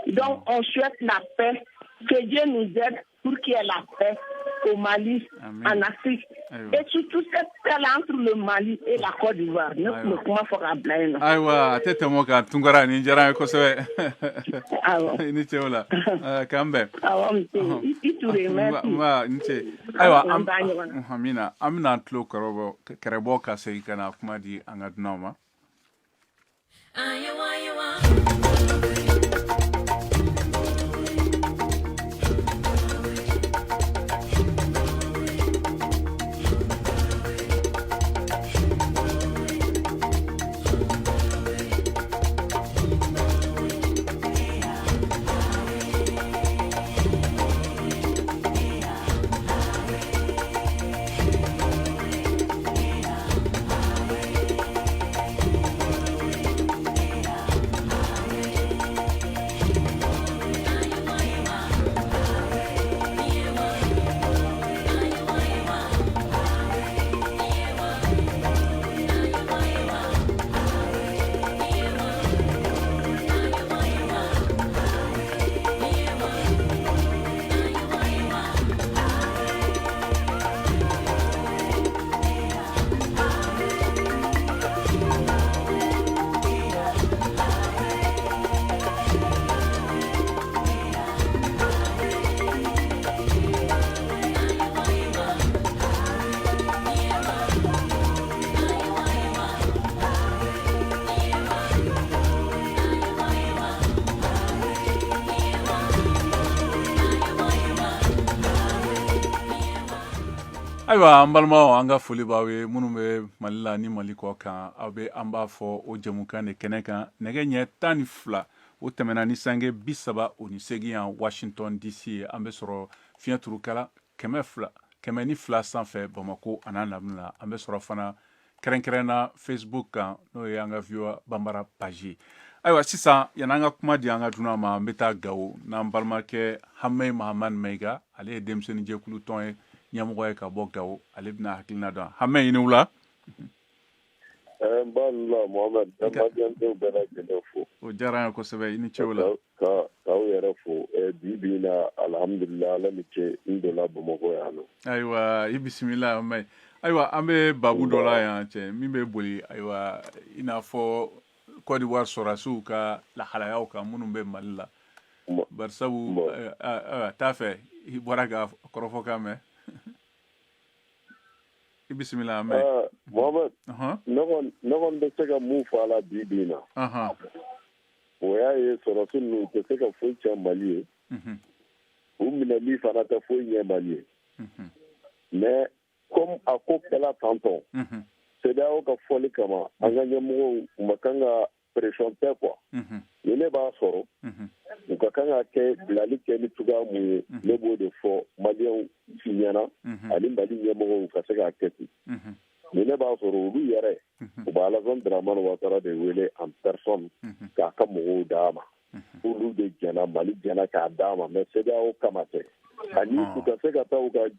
Donc on souhaite la paix, que Dieu nous aide pour qu'il y ait la paix au Mali, Amen. En Afrique. Aïwa. Et surtout cette paix-là entre le Mali et la Côte d'Ivoire. Ne tun bɛ kuma fɔ k'a bila yen nɔ. Ayiwa, a tɛ tɛmɛ o kan. Tunkara, nin diyara n ye kosɛbɛ. I ni ce o la. K'an bɛn. Awɔ, i Ture, merci. Nba, ni ce. Ayiwa, an amina, an bɛna an tulo kɛrɛbɔ ka segin ka na kuma di an ka dunanw ma. Ayiwa, an balimaw, an ka foli b'aw ye minnu bɛ Mali la ni Mali kɔ kan. Aw bɛ an b'a fɔ o jɛmukan de kɛnɛ kan, nɛgɛ ɲɛ 12 o tɛmɛna ni sange 38 yan Washington DC. An bɛ sɔrɔ fiɲɛ turukala 202 sanfɛ Bamako an'a lamini la. An bɛ sɔrɔ fana kɛrɛnkɛrɛn na Facebook kan, n'o ye an ka VOA Bambara page ye. Ayiwa, sisan yan'an ka kuma di an ka dunan ma, an bɛ taa Gawo n'an balimakɛ Hamɛ Mahamani Mayiga. Ale ye denmisɛnnin jɛkulu tɔn ye ɲɛmɔgɔ ye ka bɔ Gawo. Ale bɛna hakilina dɔn. Hamɛ, i ni wula. N b'a la Mohamed, n maliyɛndenw bɛɛ lajɛlen fo. O diyara an ye kosɛbɛ, i ni ce o la. K'aw yɛrɛ fo bi bi in na, alhamdulilah, Ala ni ce, n donna Bamakɔ yan nɔ. Ayiwa, i bisimila Hamɛ. Ayiwa, an bɛ babu dɔ la yan cɛ min bɛ boli, ayiwa, i n'a fɔ Côte d'Ivoire sɔrɔdasiw ka lahalayaw kan minnu bɛ Mali la. Barisabu t'a fɛ i bɔra ka kɔrɔfɔkan mɛn. I bisimila Hamɛ. Mohamed, ne kɔni bɛ se ka mun fɔ a la bi bi in na, o y'a ye sɔrɔdasi ninnu tɛ se ka foyi tiɲɛ Mali ye, u minɛli fana tɛ foyi ɲɛ Mali ye. Mais comme a ko kɛla tantɔn, CEDEAO ka fɔli kama, an ka ɲɛmɔgɔw u ma kan ka pression tɛ quoi. Ni ne b'a sɔrɔ u ka kan ka kɛ bilali kɛ ni cogoya mun ye, ne b'o de fɔ maliyɛnw ɲɛna ani Mali ɲɛmɔgɔw ka se k'a kɛ ten. Ni ne b'a sɔrɔ olu yɛrɛ u bɛ Alassane Dramane Ouattara de wele en personne k'a ka mɔgɔw d'a ma. Olu de jɛna, Mali jɛna k'a d'a ma, mais CEDEAO kama tɛ. Ani u ka se ka taa u ka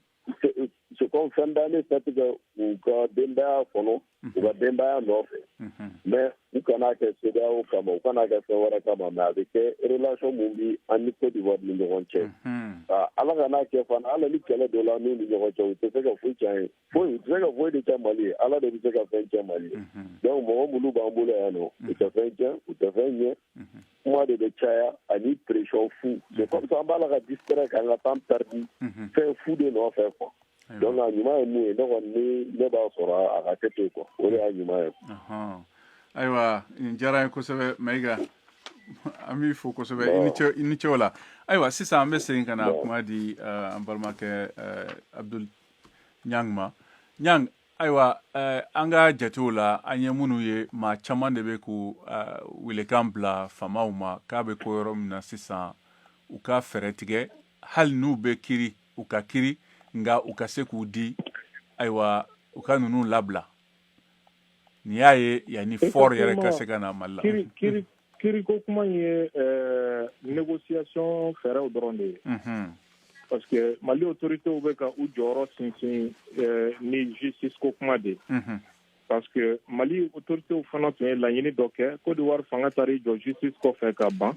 C'est comme fin d'année fête kɛ u ka denbaya kɔnɔ, u ka denbaya nɔfɛ. Mais u kana kɛ CEDEAO kama, u kana kɛ fɛn wɛrɛ kama, mais a bɛ kɛ relation mun bi an ni Côte d'Ivoire ni ɲɔgɔn cɛ. Ala kana kɛ fana, hali ni kɛlɛ dɔ la n'u ni ɲɔgɔn cɛ, u tɛ se ka foyi tiɲɛ ye. Foyi, u tɛ se ka foyi de tiɲɛ Mali ye. Ala de bɛ se ka fɛn tiɲɛ Mali ye. Donc mɔgɔ minnu b'an bolo yan nɔ, u tɛ fɛn tiɲɛ, u tɛ fɛn ɲɛ. Kuma de bɛ caya ani pression fu. C'est comme ça an b'a la ka distraire k'an ka temps perdu fɛn fu de nɔfɛ quoi. Donc a ɲuman ye mun ye, ne kɔni ni ne b'a sɔrɔ a ka kɛ ten quoi, o de y'a ɲuman ye. Ayiwa, nin diyara n ye kosɛbɛ Mayiga, an b'i fo kosɛbɛ, i ni ce o la. Ayiwa, sisan an bɛ segin ka na kuma di an balimakɛ Abdul Ɲang ma. Ɲang, ayiwa, an ka jatew la, an ye minnu ye, maa caman de bɛ k'u welekan bila faamaw ma k'a bɛ ko yɔrɔ min na sisan, u ka fɛɛrɛ tigɛ, hali n'u bɛ kiri, u ka kiri, nka u ka se k'u di, ayiwa, u ka ninnu labila. Nin y'a ye yanni fort yɛrɛ ka se ka na Mali la. Kiriko kuma ye négociation fɛɛrɛw dɔrɔn de ye. Parce que Mali autorités bɛ ka u jɔyɔrɔ sinsin ni justice ko kuma de ye. Parce que Mali autorités fana tun ye laɲini dɔ kɛ, Côte d'Ivoire fanga taara i jɔ justice kɔfɛ ka ban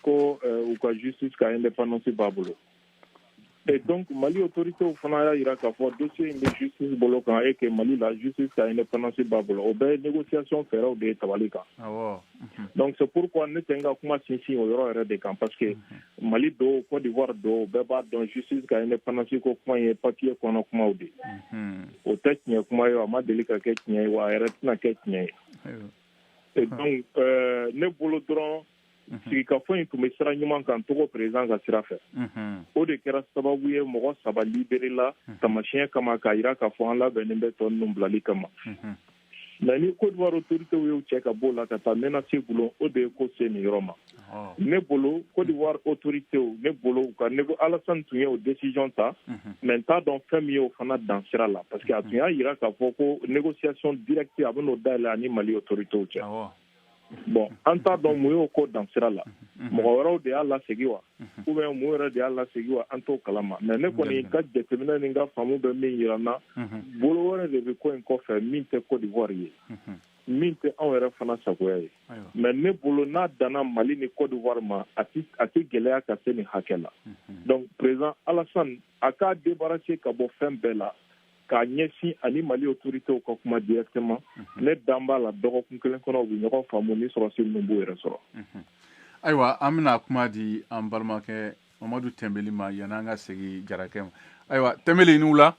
ko u ka justice ka indépendance b'a bolo. Et donc Mali autorités fana y'a jira k'a fɔ dossier in bɛ justice bolo kan et que Mali la justice ka indépendance b'a bolo. O bɛɛ ye négociation fɛɛrɛw de ye tabali kan. Donc c'est pourquoi ne tɛ n ka kuma sinsin o yɔrɔ yɛrɛ de kan, parce que Mali do, Côte d'Ivoire do, bɛɛ b'a dɔn justice ka indépendance ko kuma ye papier kɔnɔ kumaw de. O tɛ tiɲɛ kuma ye, a ma deli ka kɛ tiɲɛ ye, wa a yɛrɛ tɛna kɛ tiɲɛ ye. Et donc ne bolo dɔrɔn, sigikafɔ in tun bɛ sira ɲuman kan Togo président ka sira fɛ. O de kɛra sababu ye mɔgɔ 3 libéré la tamasiyɛn kama, k'a jira k'a fɔ an labɛnnen bɛ tɔ ninnu bilali kama. Mais ni Côte d'Ivoire autorités y'u cɛ ka bɔ o la ka taa menace gulon, o de ye ko se nin yɔrɔ ma. Ne bolo Côte d'Ivoire autorités, ne bolo u ka négo Alassane tun ye o décision ta, mais n t'a dɔn fɛn min ye o fana dan sira la, parce que a tun y'a jira k'a fɔ ko négociation directe a bɛn'o dayɛlɛ ani Mali autorités cɛ. Bon, an t'a dɔn mun y'o ko dan sira la. Mɔgɔ wɛrɛw de y'a lasegin wa, ou bien mun yɛrɛ de y'a lasegin wa, an t'o kalama. Mais ne kɔni ka jateminɛ ni n ka faamu bɛ min yira n na, bolo wɛrɛ de bɛ ko in kɔfɛ min tɛ Côte d'Ivoire ye, min tɛ anw yɛrɛ fana sagoya ye. Mais ne bolo n'a danna Mali ni Côte d'Ivoire ma, a tɛ gɛlɛya ka se nin hakɛ la. Donc président Alassane a k'a débarrasser ka bɔ fɛn bɛɛ la, k'a ɲɛsin ani Mali autorités ka kuma directement. Ne dan b'a la dɔgɔkun kelen kɔnɔ, u bɛ ɲɔgɔn faamu ni sɔrɔsi ninnu b'u yɛrɛ sɔrɔ. Ayiwa, an bɛna kuma di an balimakɛ Mamadu Tɛnbeli ma yanni an ka segin Jarakɛ ma. Ayiwa, Tɛnbeli, i ni wula.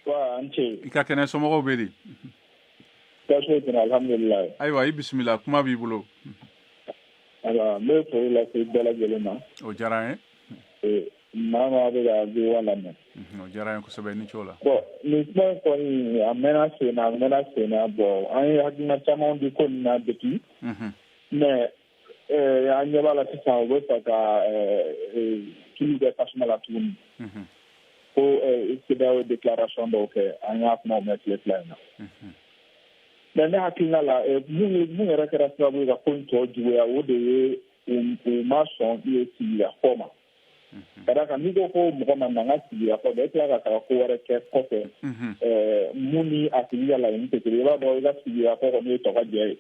Wa, an ce. I ka kɛnɛ, somɔgɔw bɛ di? Baasi foyi tɛ n na, alhamdulilayi. Ayiwa, i bisimila, kuma b'i bolo. Ayiwa, n bɛ foli lase bɛɛ lajɛlen ma. O diyara an ye. Maa bɛ ka VOA lamɛn. O diyara an ye kosɛbɛ, ni ce o la. Bon, nin kuma in kɔni, a mɛnna sen na, a mɛnna sen na. Bon, an ye hakilina caman di ko nin na depuis. Mais an ɲɛ b'a la sisan, u bɛ fɛ ka tulu kɛ tasuma la tuguni. Ko CEDEAO déclaration dɔw kɛ, an y'a kumaw mɛn tile 2 in na. Mais ne hakilina la, mun yɛrɛ kɛra sababu ye ka ko in tɔ juguya, o de ye u ma sɔn sigikafɔ ma. Ka d'a kan n'i ko ko mɔgɔ ma na n ka sigikafɔ kɛ, e tila ka taga ko wɛrɛ kɛ kɔfɛ mun ni a tigi ka laɲini tɛ kelen ye, i b'a dɔn i ka sigikafɔ kɔni ye tɔ ka jɛ ye.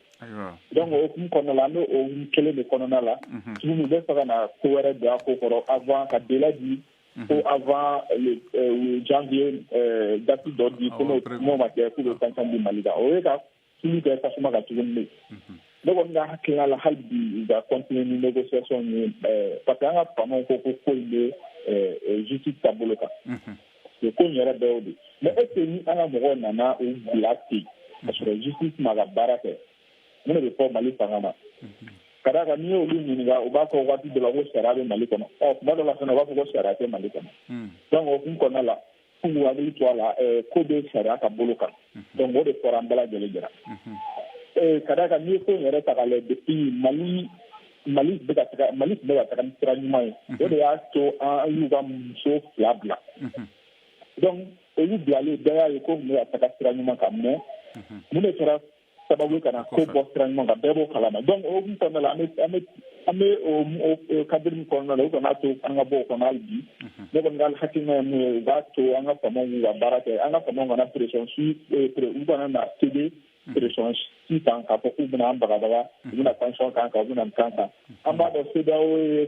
Donc o hukumu kɔnɔna la, an bɛ o hukumu kelen de kɔnɔna la tuguni, u bɛ fɛ ka na ko wɛrɛ don a ko kɔrɔ avant ka délai di ko avant le janvier, date dɔ di ko n'o ma kɛ k'u bɛ sanction di Mali kan. O ye ka tulu kɛ tasuma kan tuguni de. Ne kɔni ka hakilina la, hali bi u ka continuer ni négociation ye, parce que an ka faamaw ko ko in bɛ justice ka bolo kan. Parce que ko in yɛrɛ bɛɛ y'o de. Mais est ce que ni an ka mɔgɔw nana u bila ten ka sɔrɔ justice ma ka baara kɛ, mun de bɛ fɔ Mali fanga ma? Ka d'a kan n'i y'olu ɲininka, u b'a fɔ waati dɔ la ko sariya bɛ Mali kɔnɔ. Ɔ, tuma dɔ la fana, u b'a fɔ ko sariya tɛ Mali kɔnɔ. Donc o hukumu kɔnɔna la, f'u k'u hakili to a la, ko bɛ sariya ka bolo kan. Donc o de fɔra an bɛɛ lajɛlen ɲɛna. Ka d'a kan n'i ye ko in yɛrɛ ta k'a lajɛ, depuis Mali bɛ ka taga, Mali tun bɛ ka taga ni sira ɲuman ye. O de y'a to an y'u ka muso 2 bila. Donc olu bilalen, bɛɛ y'a ye ko tun bɛ ka taga sira ɲuman kan, mais mun de kɛra sababu ye ka na ko bɔ sira ɲuman kan, bɛɛ b'o kalama. Donc o hukumu kɔnɔna la, an bɛ o cadre min kɔnɔna la, u kana to an ka bɔ o kɔnɔ hali bi. Ne kɔni ka hakilina ye mun ye, u b'a to an ka faamaw k'u ka baara kɛ, an ka faamaw kana pression si, u kana na céder pression si kan k'a fɔ k'u bɛna an bagabaga, u bɛna sanction k'an kan, u bɛna nin k'an kan. An b'a dɔn CEDEAO ye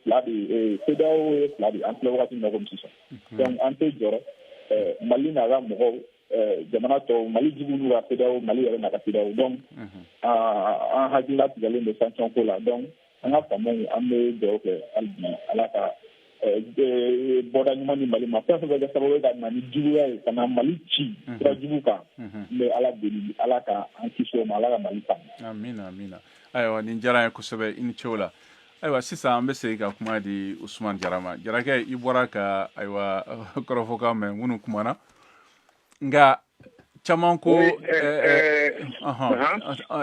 fila de ye, CEDEAO ye fila de ye, an filɛ wagati min na komi sisan. Donc an tɛ jɔrɔ, Mali n'a ka mɔgɔw, jamana tɔw, Mali jugu n'u ka CEDEAO, Mali yɛrɛ n'a ka CEDEAO. Donc an hakilila tigɛlen don sanction ko la. Donc an ka faamaw, an bɛ dugawu kɛ hali bi, Ala ka bɔda ɲuman di Mali ma. Fɛn fɛn bɛ kɛ sababu ye ka na ni juguya ye, ka na Mali ci sira jugu kan, n bɛ Ala deli, Ala ka an kisi o ma, Ala ka Mali faamu. Amina, amina. Ayiwa, nin diyara n ye kosɛbɛ, i ni ce o la. Ayiwa, sisan an bɛ segin ka kuma di Usumani Jara ma. Jarakɛ, i bɔra ka, ayiwa, kɔrɔfɔkan mɛn minnu kumana, nka caman ko,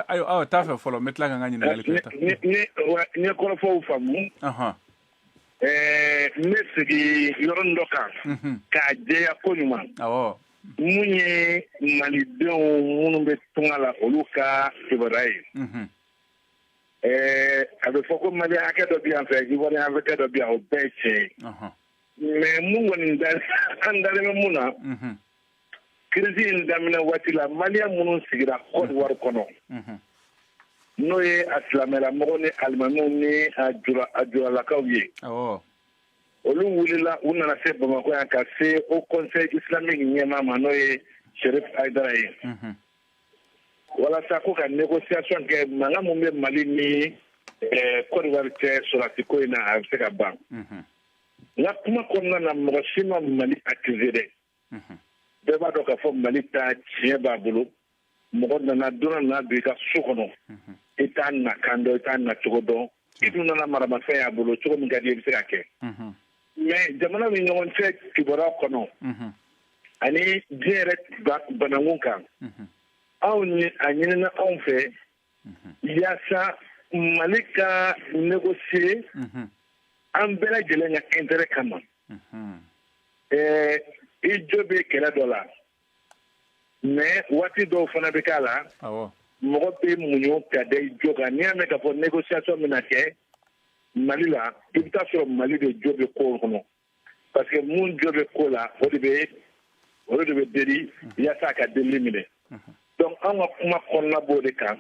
ayiwa, aw t'a fɛ fɔlɔ, n bɛ tila ka n ka ɲininkali kɛ ta. N ye kɔrɔfɔw faamu. N bɛ segin yɔrɔnin dɔ kan k'a jɛya ko ɲuman. Mun ye malidenw minnu bɛ tunga la, olu ka kibaruya ye. A bɛ fɔ ko mali hakɛ dɔ bɛ yan fɛ, ivoirien hakɛ dɔ bɛ yan, o bɛɛ ye tiɲɛ ye. Mais mun kɔni an dalen bɛ mun na, crise in daminɛ waati la, maliyɛn minnu sigira Côte d'Ivoire kɔnɔ, n'o ye a silamɛlamɔgɔw ni alimamiw ni a juralakaw ye, olu wulila, u nana se Bamakɔ yan ka se Haut Conseil islamique ɲɛmaa ma, n'o ye Cherif Haidara ye, walasa ko ka négociation kɛ, mankan mun bɛ Mali ni Côte d'Ivoire cɛ sɔrɔdasi ko in na, a bɛ se ka ban. N ka kuma kɔnɔna na, mɔgɔ si ma Mali accuser dɛ. Bɛɛ b'a dɔn k'a fɔ Mali ta tiɲɛ b'a bolo. Mɔgɔ nana, donna nana don i ka so kɔnɔ, i t'a nakan dɔn, i t'a nacogo dɔn, i dun nana maramafɛn y'a bolo, cogo min ka di i bɛ se ka kɛ. Mais jamana ni ɲɔgɔn cɛ kibaruya kɔnɔ ani diɲɛ yɛrɛ banankun kan, anw ni a ɲinina anw fɛ yaasa Mali ka négocier an bɛɛ lajɛlen ka intérêt kama. I jo bɛ kɛlɛ dɔ la, mais waati dɔw fana bɛ k'a la, mɔgɔ bɛ muɲu ka da i jo kan. N'i y'a mɛn k'a fɔ négociation bɛna kɛ Mali la, i bɛ taa sɔrɔ Mali de jo bɛ ko kɔnɔ, parce que mun jo bɛ ko la, o de bɛ deli yaasa a ka delili minɛ. Donc anw ka kuma kɔnɔna b'o de kan.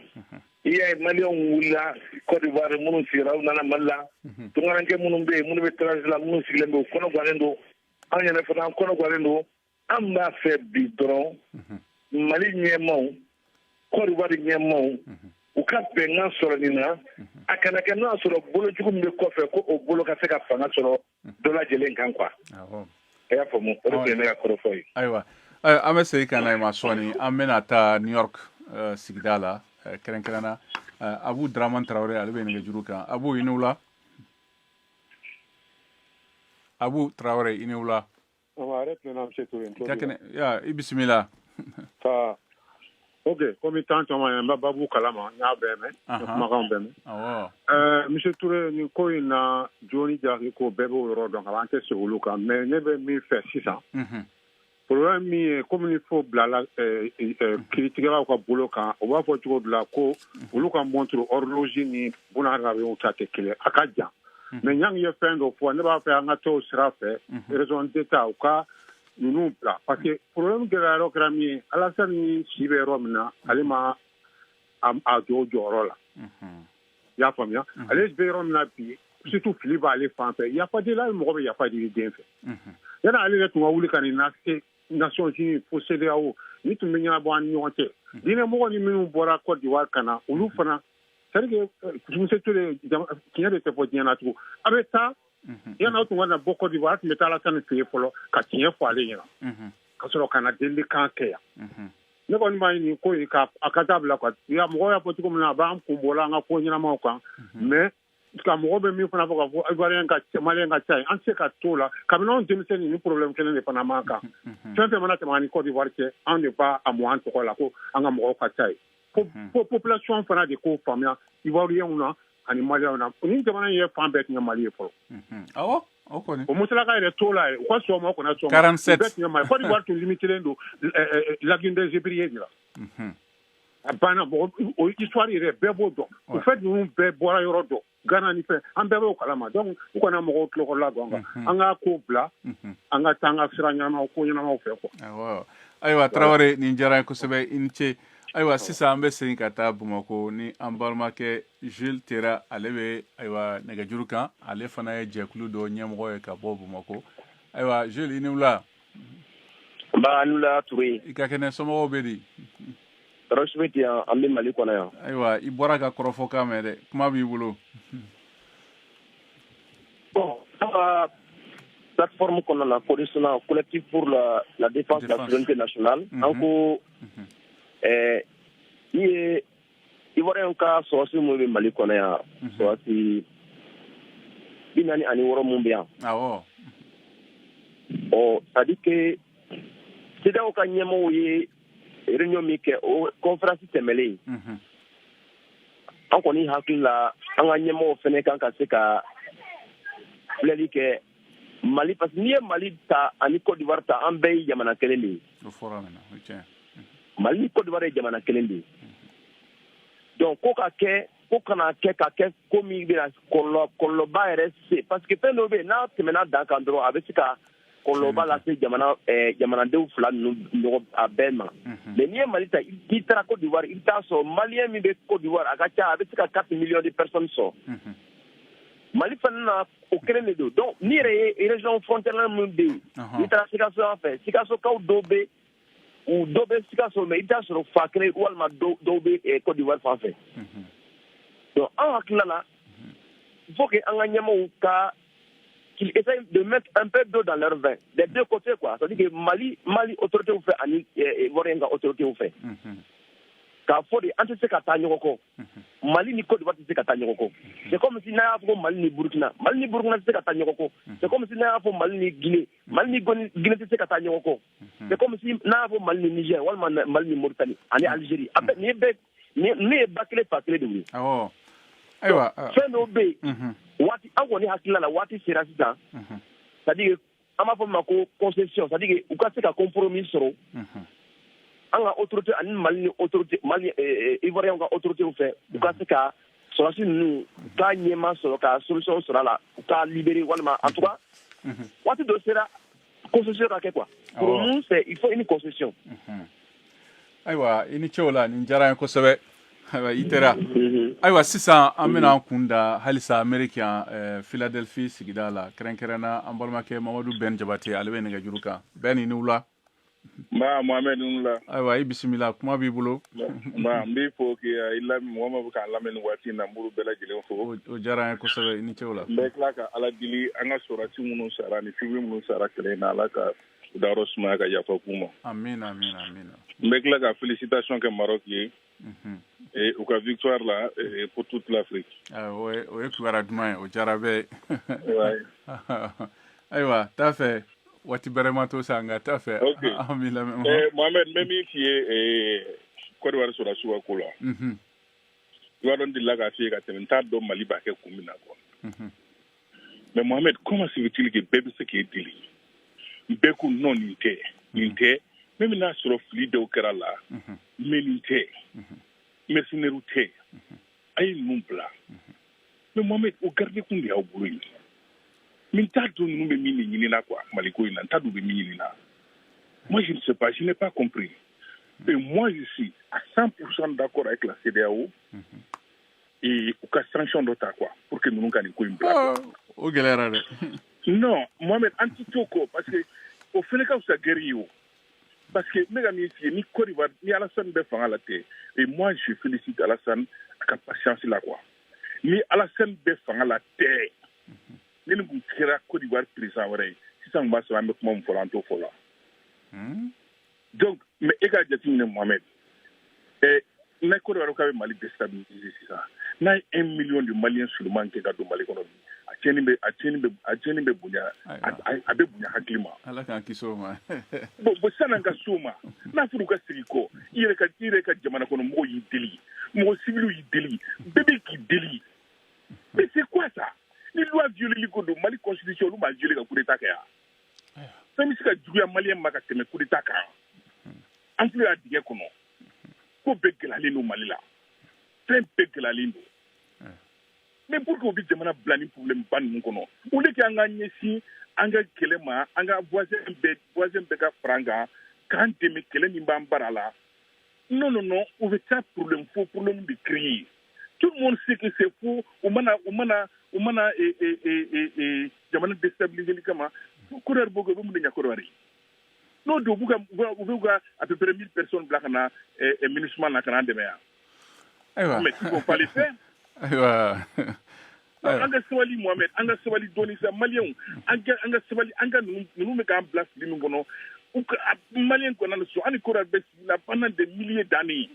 I y'a ye, maliyɛnw wulila Côte d'Ivoire, minnu sigira, u nana Mali la, tunkarankɛ minnu bɛ yen, minnu bɛ transit la, minnu sigilen bɛ, u kɔnɔ gannen don. Anw yɛrɛ fana, an kɔnɔ gannen don. An b'a fɛ bi dɔrɔn, Mali ɲɛmaaw, Côte d'Ivoire ɲɛmaaw, u ka bɛnkan sɔrɔ nin na, a kana kɛ n'o y'a sɔrɔ bolojugu min bɛ kɔfɛ, ko o bolo ka se ka fanga sɔrɔ dɔ lajɛlen kan quoi. I y'a faamu, o de tun ye ne ka kɔrɔfɔ ye. Ayiwa, an bɛ segin ka na i ma sɔɔni. An bɛna taa New York sigida la, kɛrɛnkɛrɛnna Abu Dramane Traoré, ale bɛ nɛgɛjuru kan. Abu, i ni wula. Abu Traoré, i ni wula. I bisimila. Ok, komi temps caman n bɛ babu kalama, n y'a bɛɛ mɛn, n ye kumakanw bɛɛ mɛn. Monsieur Touré, nin ko in na, joni jalaki ko bɛɛ b'o yɔrɔ dɔn, ka an tɛ segin olu kan, mais ne bɛ min fɛ sisan, problème min ye, komi ni fo bilala kiiritigɛlaw ka bolo kan, u b'a fɔ cogo dɔ la ko olu ka montre horloge ni bunahadamadenw ta tɛ kelen, a ka jan. Mais Ɲangi ye fɛn dɔ fɔ, ne b'a fɛ an ka t'o sira fɛ, raison d'état, u ka ninnu bila, parce que problème gɛlɛya yɔrɔ kɛra min ye, Alassane si bɛ yɔrɔ min na, ale ma a jɔ jɔyɔrɔ la. I y'a faamuya, ale bɛ yɔrɔ min na bi, surtout fili b'ale fan fɛ, yafa deli, hali mɔgɔ bɛ yafa deli den fɛ. Yanni ale yɛrɛ tun ka wuli ka nin lase Nations Unies fo CEDEAO, ni tun bɛ ɲɛnabɔ an ni ɲɔgɔn cɛ. Diinɛmɔgɔ ni minnu bɔra Côte d'Ivoire ka na, olu fana, c'est-à-dire que monsieur Touré, tiɲɛ de tɛ fɔ diɲɛ na tugun. A bɛ taa yanni aw tun ka na bɔ Côte d'Ivoire, a tun bɛ taa Alassane fɛ yen fɔlɔ ka tiɲɛ fɔ ale ɲɛna, ka sɔrɔ ka na delili kan kɛ yan. Ne kɔni b'a ɲini ko in ka a ka dabila quoi. Mɔgɔw y'a fɔ cogo min na, a b'an kun bɔla an ka ko ɲɛnamaw kan, mais ka mɔgɔ bɛ min fana fɔ k'a fɔ Ivoirien ka Malien ka ca ye, an tɛ se ka t'o la. Kabini anw denmisɛnnin, ni problème kelen de fana m'an kan. Fɛn fɛn mana tɛmɛ an ni Côte d'Ivoire cɛ, anw de b'a a mɔ an tɔgɔ la ko an ka mɔgɔw ka ca ye. Fo population fana de k'o faamuya, Ivoirienw na ani Malienw na. Ni jamana in ye fan bɛɛ tun ye Mali ye fɔlɔ. Awɔ, o kɔni. O musalaka yɛrɛ t'o la yɛrɛ, u ka sɔn ma, u kana sɔn ma. 47. U bɛɛ tun ye Mali. Côte d'Ivoire tun limité len don lagune des Ébrié de la. A banna mɔgɔ o histoire yɛrɛ bɛɛ b'o dɔn. O fɛn ninnu bɛɛ bɔra yɔrɔ dɔn. Ghana ni fɛn an bɛɛ b'o kalama donc u kana mɔgɔw tulokɔrɔla gan kan. An k'a ko bila an ka taa an ka sira ɲɛnamaw ko ɲɛnamaw fɛ quoi. Awɔ. Ayiwa Tarawele nin diyara n ye kosɛbɛ i ni ce. Ayiwa sisan an bɛ segin ka taa Bamakɔ ni an balimakɛ Jules Tera ale bɛ ayiwa nɛgɛjuru kan ale fana ye jɛkulu dɔ ɲɛmɔgɔ ye ka bɔ Bamakɔ. Ayiwa Jules i ni wula. Nba i ni wula Ture. I ka kɛnɛ somɔgɔw bɛ di? Tɔɔrɔ si tɛ yan an bɛ Mali kɔnɔ yan. Ayiwa i bɔra ka kɔrɔfɔkan mɛn dɛ kuma b'i bolo. Bon an ka plateforme kɔnɔna na CODESONA collectif pour la défense de la souveraineté nationale an ko min ye Ivoirien ka sɔrɔdasi minnu bɛ Mali kɔnɔ yan sɔrɔdasi 46 mun bɛ yan. Awɔ. Ɔ c'est à dire que CEDEAO ka ɲɛmɔgɔw ye réunion min kɛ o conférence tɛmɛlen an kɔni hakili la an ka ɲɛmɔgɔw fɛnɛ kan ka se ka filɛli kɛ Mali parce que n'i ye Mali ta ani Côte d'Ivoire ta an bɛɛ ye jamana kelen de ye. O fɔra nin na o tiɲɛ. Mali ni Côte d'Ivoire ye jamana kelen de ye. Donc ko ka kɛ ko kana kɛ ka kɛ ko min bɛna kɔlɔlɔba yɛrɛ se parce que fɛn dɔw bɛ yen n'a tɛmɛna dan kan dɔrɔn a bɛ se ka kɔlɔlɔba lase jamana jamanadenw fila ninnu ɲɔgɔn a bɛɛ ma. Mais n'i ye Mali ta n'i taara Côte d'Ivoire i bɛ taa sɔrɔ Malien min bɛ Côte d'Ivoire a ka ca a bɛ se ka 4 millions de personnes sɔrɔ. Mali fana na o kelen de don donc n'i yɛrɛ ye région frontière min bɛ yen n'i taara Sikaso yan fɛ Sikasokaw dɔw bɛ u dɔw bɛ Sikaso mais i bɛ taa sɔrɔ fa kelen walima dɔw bɛ Côte d'Ivoire fan fɛ. Donc an hakilina la il faut que an ka ɲɛmɔgɔw ka qu'ils essayent de mettre un peu d'eau dans leur vin des deux côtés quoi, c'est-à-dire que Mali autorité fɛ ani Ivoirien ka autorité fɛ. K'a fɔ de an tɛ se ka taa ɲɔgɔn kɔ. Mali ni Côte d'Ivoire tɛ se ka taa ɲɔgɔn kɔ. C'est comme si n'a y'a fɔ ko Mali ni Burkina, Mali ni Burkina tɛ se ka taa ɲɔgɔn kɔ. C'est comme si n'a y'a fɔ Mali ni Guinée, Mali ni Guinée tɛ se ka taa ɲɔgɔn kɔ. C'est comme si n'a y'a fɔ Mali ni Niger walima Mali ni Mauritanie ani Algérie. A bɛɛ nin ye bɛɛ nin ye ba kelen fa kelen de ye. Awɔ. Ayiwa. Fɛn dɔw bɛ yen. Waati an kɔni hakilina la waati sera sisan. C'est-à-dire an b'a fɔ min ma ko concession, c'est-à-dire u ka se ka compromis sɔrɔ. An ka autorité ani Mali ni autorité Mali Ivoirien ka autorité fɛ u ka se ka sɔrɔdasi ninnu u k'a ɲɛma sɔrɔ ka solution sɔrɔ a la u k'a libérer walima en tout cas waati dɔ sera concession ka kɛ quoi. Pour nous c'est il faut une concession. Ayiwa i ni ce o la nin diyara n ye kosɛbɛ. Ayiwa i tɛra. Ayiwa sisan an bɛna an kun da halisa Amérique yan Philadelphie sigida la kɛrɛnkɛrɛnna an balimakɛ Mamadu Ben Jabate ale bɛ nɛgɛjuru kan. Ben i ni wula. Nba Mohamed i ni wula. Ayiwa i bisimila kuma b'i bolo. Nba n b'i fo k'i lamɛn mɔgɔ min bɛ k'an lamɛn nin waati in na n b'olu bɛɛ lajɛlen fo. O diyara an ye kosɛbɛ i ni ce o la. N bɛ tila ka Ala deli an ka sɔrɔdasi minnu sara ni civil minnu sara kɛlɛ in na Ala ka u dayɔrɔ sumaya ka yafa k'u ma. Amina amina amina. N bɛ tila ka félicitation kɛ Maroc ye. Et u ka victoire la pour toute l'Afrique. O ye kibaruya duman ye o diyara bɛɛ ye. Ayiwa t'a fɛ. Waati bɛrɛ ma to sa nka t'a fɛ an b'i lamɛn. Mohamed n bɛ min f'i ye Côte d'Ivoire sɔrɔdasiw ka ko la. I b'a dɔn n delila k'a f'i ye ka tɛmɛ n t'a dɔn Mali b'a kɛ kun min na quoi. Mais Mohamed comment se fait-il que bɛɛ bɛ se k'e deli bɛɛ ko non nin tɛ nin tɛ même n'a sɔrɔ fili dɔw kɛra la mais nin tɛ mercenaires tɛ a ye ninnu bila mais Mohamed o garde kun de y'aw bolo yen. Mais t'a dɔn ninnu bɛ min de ɲinina quoi Mali ko in na n t'a dɔn u bɛ min ɲinina. Moi je ne sais pas, je n'ai pas compris. Et moi je suis à 100% d'accord avec la CEDEAO et u ka sanction dɔ ta quoi pour que ninnu ka nin ko in bila. O gɛlɛyara dɛ. Non Mohamed an ti t'o kɔ parce que o fana ka fisa guerre ye o. Parce que n bɛ ka min f'i ye ni Côte d'Ivoire ni Alassane bɛ fanga la tɛ et moi je félicite Alassane a ka patience la quoi. Ni Alassane bɛ fanga la tɛ. Ne ni kun kɛra Côte d'Ivoire président wɛrɛ ye sisan kun b'a sɔrɔ an bɛ kuma min fɔ la an t'o fɔ la. Donc mais e k'a jateminɛ Mohamed n'a Côte d'Ivoire k'a bɛ Mali déstabiliser sisan n'a ye 1 million de Maliens seulement kɛ ka don Mali kɔnɔ bi a tiɲɛni bɛ bonya a bɛ bonya hakili ma. Ala k'an kisi o ma. Bon san'an ka s'o ma n'a fɔra u ka segin kɔ i yɛrɛ ka jamana kɔnɔ mɔgɔw y'i deli mɔgɔ civils y'i deli bɛɛ bɛ k'i deli mais c'est quoi ça? Ni loi violeli ko don Mali constitution olu b'a violer ka coup d'état kɛ yan. Fɛn bɛ se ka juguya Malien ma ka tɛmɛ coup d'état kan. An filɛ a dingɛ kɔnɔ. Ko bɛɛ gɛlɛyalen don Mali la, fɛn bɛɛ gɛlɛyalen don. Mais pour que u bɛ jamana bila ni problème ba ninnu kɔnɔ, au lieu que an ka ɲɛsin an ka kɛlɛ ma, an ka voisin bɛɛ ka fara an kan k'an dɛmɛ kɛlɛ min b'an bara la, non, non, non, u bɛ taa problème, faux problème de créer. Tout le monde sait que c'est faux. U mana jamana déstabiliser kama, Côte d'Ivoire b'o kɛ, u bɛ mun de ɲɛ Côte d'Ivoire ye? N'o don, u b'u ka à peu près 1000 personnes bila ka na MINUSMA na ka na an dɛmɛ yan. Ayiwa. Mais ils vont pas les faire. Ayiwa. An ka sabali, Mohamed, an ka sabali dɔɔni sa. Maliyɛnw, an ka sabali. An ka ninnu bɛ k'an bila fili min kɔnɔ, u ka Maliyɛn kɔnɔ na sɔn. Hali Côte d'Ivoire bɛ sigi la pendant des milliers d'années,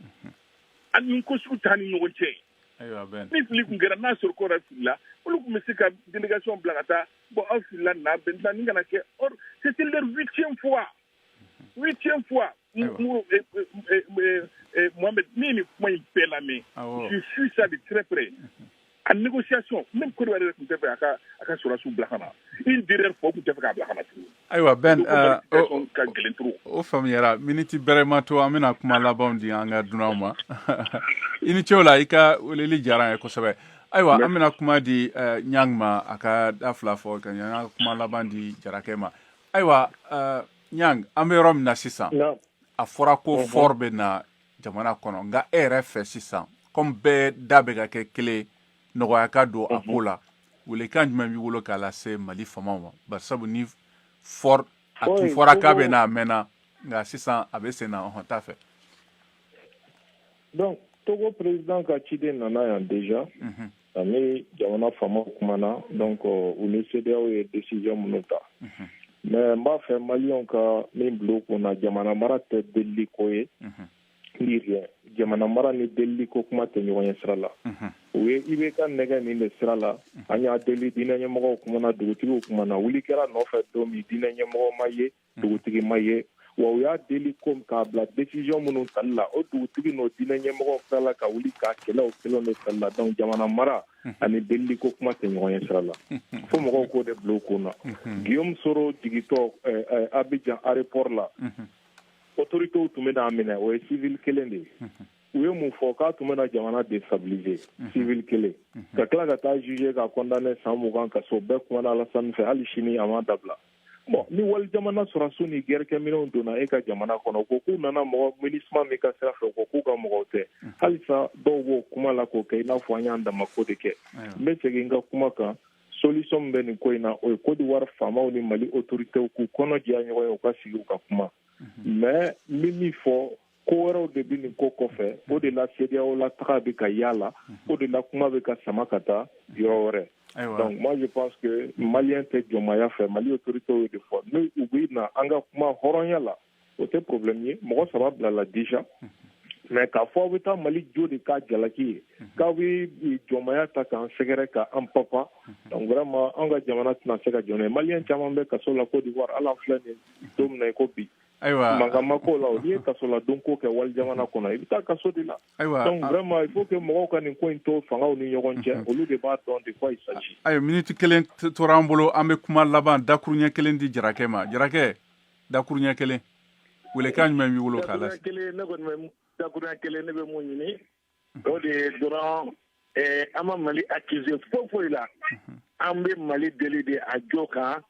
ani ko sugu t'an ni ɲɔgɔn cɛ. Ayiwa, Ben. Ni fili tun kɛra, n'a sɔrɔ Côte d'Ivoire filila, olu tun bɛ se ka délégation bila ka taa. Bon, aw filila nin na, maintenant nin kana kɛ. Or c'était leur huitième fois, huitième fois. Mohamed, ne ye nin kuma in bɛɛ lamɛn, je suis ça de très près a négociation. Même Côte d'Ivoire yɛrɛ tun tɛ fɛ a ka sɔrɔdasiw bila ka na. Une dernière fois, u tun tɛ fɛ k'a bila ka na tuguni. Ayiwa, Ben. Ka gɛlɛn trop. O faamuyara. Miniti bɛrɛ ma to, an bɛna kuma labanw di an ka dunanw ma. I ni ce o la, i ka weleli diyara an ye kosɛbɛ. Ayiwa, an bɛna kuma di Ɲang ma, a ka da fila fɔ ka ɲan ka kuma laban di Jarakɛ ma. Ayiwa, Ɲang, an bɛ yɔrɔ min na sisan, a fɔra ko fort bɛ na jamana kɔnɔ, nka e yɛrɛ fɛ sisan, comme bɛɛ da bɛ ka kɛ kelen, nɔgɔya ka don a ko la, welekan jumɛn b'i bolo k'a lase Mali faamaw ma? Barisabu ni fort a tun fɔra k'a bɛ na, a mɛnna, nka sisan a bɛ sen na, ɔhɔn t'a fɛ. Donc Togo président ka ciden nana yan déjà, ani jamana faamaw kumana. Donc u ni CEDEAO ye décision minnu ta, mais n b'a fɛ Maliyɛnw ka min bila u kunna, jamana mara tɛ delili ko ye ni rien. Jamana mara ni delili ko kuma tɛ ɲɔgɔn ye sira la. U ye IBK nɛgɛ nin de sira la. An y'a deli, diinɛ ɲɛmɔgɔw kumana, dugutigiw kumana, wuli kɛra nɔfɛ don min, diinɛ ɲɛmɔgɔ ma ye, dugutigi ma ye. Wa u y'a deli ko k'a bila décision minnu tali la, o dugutigi n'o diinɛ ɲɛmɔgɔw tilala ka wuli k'a kɛlɛ o kelenw de tali la. Donc jamana mara ani delili ko kuma tɛ ɲɔgɔn ye sira la, fo mɔgɔw k'o de bila u kun na. Guillaume Soro jigitɔ Abidjan aéroport la, autorités tun bɛ n'a minɛ, o ye civil kelen de ye. U ye mun fɔ? K'a tun bɛna jamana déstabiliser. Civil kelen ka tila ka taa juger ka condamner san 20 kaso. Bɛɛ kumana Alassane fɛ, hali sini a ma dabila. Bon, ni wali jamana sɔrɔsiw ni guerre kɛminɛnw donna e ka jamana kɔnɔ, ko k'u nana mɔgɔ MINUSMA min ka sira fɛ, ko k'u ka mɔgɔw tɛ, halisa dɔw b'o kuma la k'o kɛ i n'a fɔ an y'an dama ko de kɛ. N bɛ segin n ka kuma kan. Solution min bɛ nin ko in na, o ye Côte d'Ivoire faamaw ni Mali autorités k'u kɔnɔ jɛya ɲɔgɔn ye, u ka sigi u ka kuma. Mais n bɛ min fɔ, ko wɛrɛw de bɛ nin ko kɔfɛ. O de la CEDEAO la taga bɛ ka yala, o de la kuma bɛ ka sama ka taa yɔrɔ wɛrɛ. Donc moi, je pense que Malien tɛ jɔnmaya fɛ. Mali autorités y'o de fɔ, n'u u bɛ na an ka kuma hɔrɔnya la, o tɛ problème ye. Mɔgɔ saba bilala déjà, mais k'a fɔ aw bɛ taa Mali jo de k'a jalaki ye, k'aw bɛ jɔnmaya ta k'an sɛgɛrɛ k'an papa, donc vraiment an ka jamana tɛna se ka jɔ n'a ye. Malien caman bɛ kaso la Côte d'Ivoire, hali an filɛ nin don min na i ko bi. Mankan ma k'o la. O, n'i ye kasoladon ko kɛ wali jamana kɔnɔ, i bɛ taa kaso de la. Donc vraiment, il faut que mɔgɔw ka nin ko in to fangaw ni ɲɔgɔn cɛ, olu de b'a dɔn de quoi il s'agit. Ayiwa, miniti kelen tora an bolo. An bɛ kuma laban dakuruɲɛ kelen di Jarakɛ ma. Jarakɛ, dakuruɲɛ kelen, welekan jumɛn b'i bolo k'a lase? Kelen, ne kɔni bɛ dakuruɲɛ kelen, ne bɛ mun ɲini, o de ye dɔrɔn, an ma Mali accuser foyi foyi la. An bɛ Mali deli de a jo kan,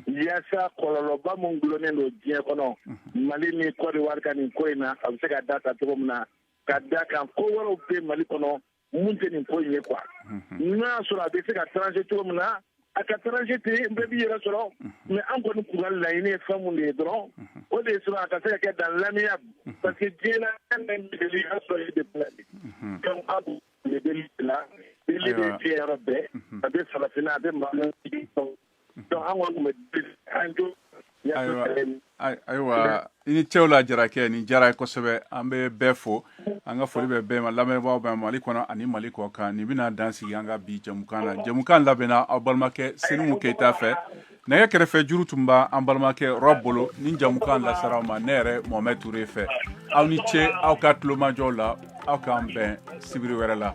yaasa kɔlɔlɔba min gulonnen don diɲɛ kɔnɔ, Mali ni Côte d'Ivoire ka nin ko in na, a bɛ se ka da ta cogo min na, ka da kan ko wɛrɛw bɛ Mali kɔnɔ mun tɛ nin ko in ye quoi. N'o y'a sɔrɔ a bɛ se ka trancher cogo min na, a ka trancher ten, bɛɛ b'i yɛrɛ sɔrɔ. Mais an kɔni kun ka laɲini ye fɛn mun de ye dɔrɔn, o de ye sɔrɔ a ka se ka kɛ dans l'amiable, parce que diɲɛ na fɛn bɛɛ bɛ deli a sɔrɔ e de bila de. Donc an bɛ deli la, deli bɛ diɲɛ yɔrɔ bɛɛ, a bɛ farafinna, a bɛ Mali. Donc an kɔni tun bɛ an jo. Ayiwa, i ni cɛw la, Jarakɛ, nin diyara ye kosɛbɛ. An bɛ bɛɛ fo, an ka foli bɛ bɛɛ ma, lamɛnbaaw bɛ Mali kɔnɔ ani Mali kɔ kan. Nin bɛna dan sigi an ka bi jɛmukan na. Jɛmukan labɛnna aw balimakɛ Senimu Keyita fɛ. Nɛgɛ kɛrɛfɛ juru tun b'an balimakɛ Rɔb bolo. Ni jɛmukan lasera aw ma, ne yɛrɛ Mohamɛd Ture fɛ. Aw ni ce aw ka tulomajɔw la. Aw k'an bɛn sibiri wɛrɛ la.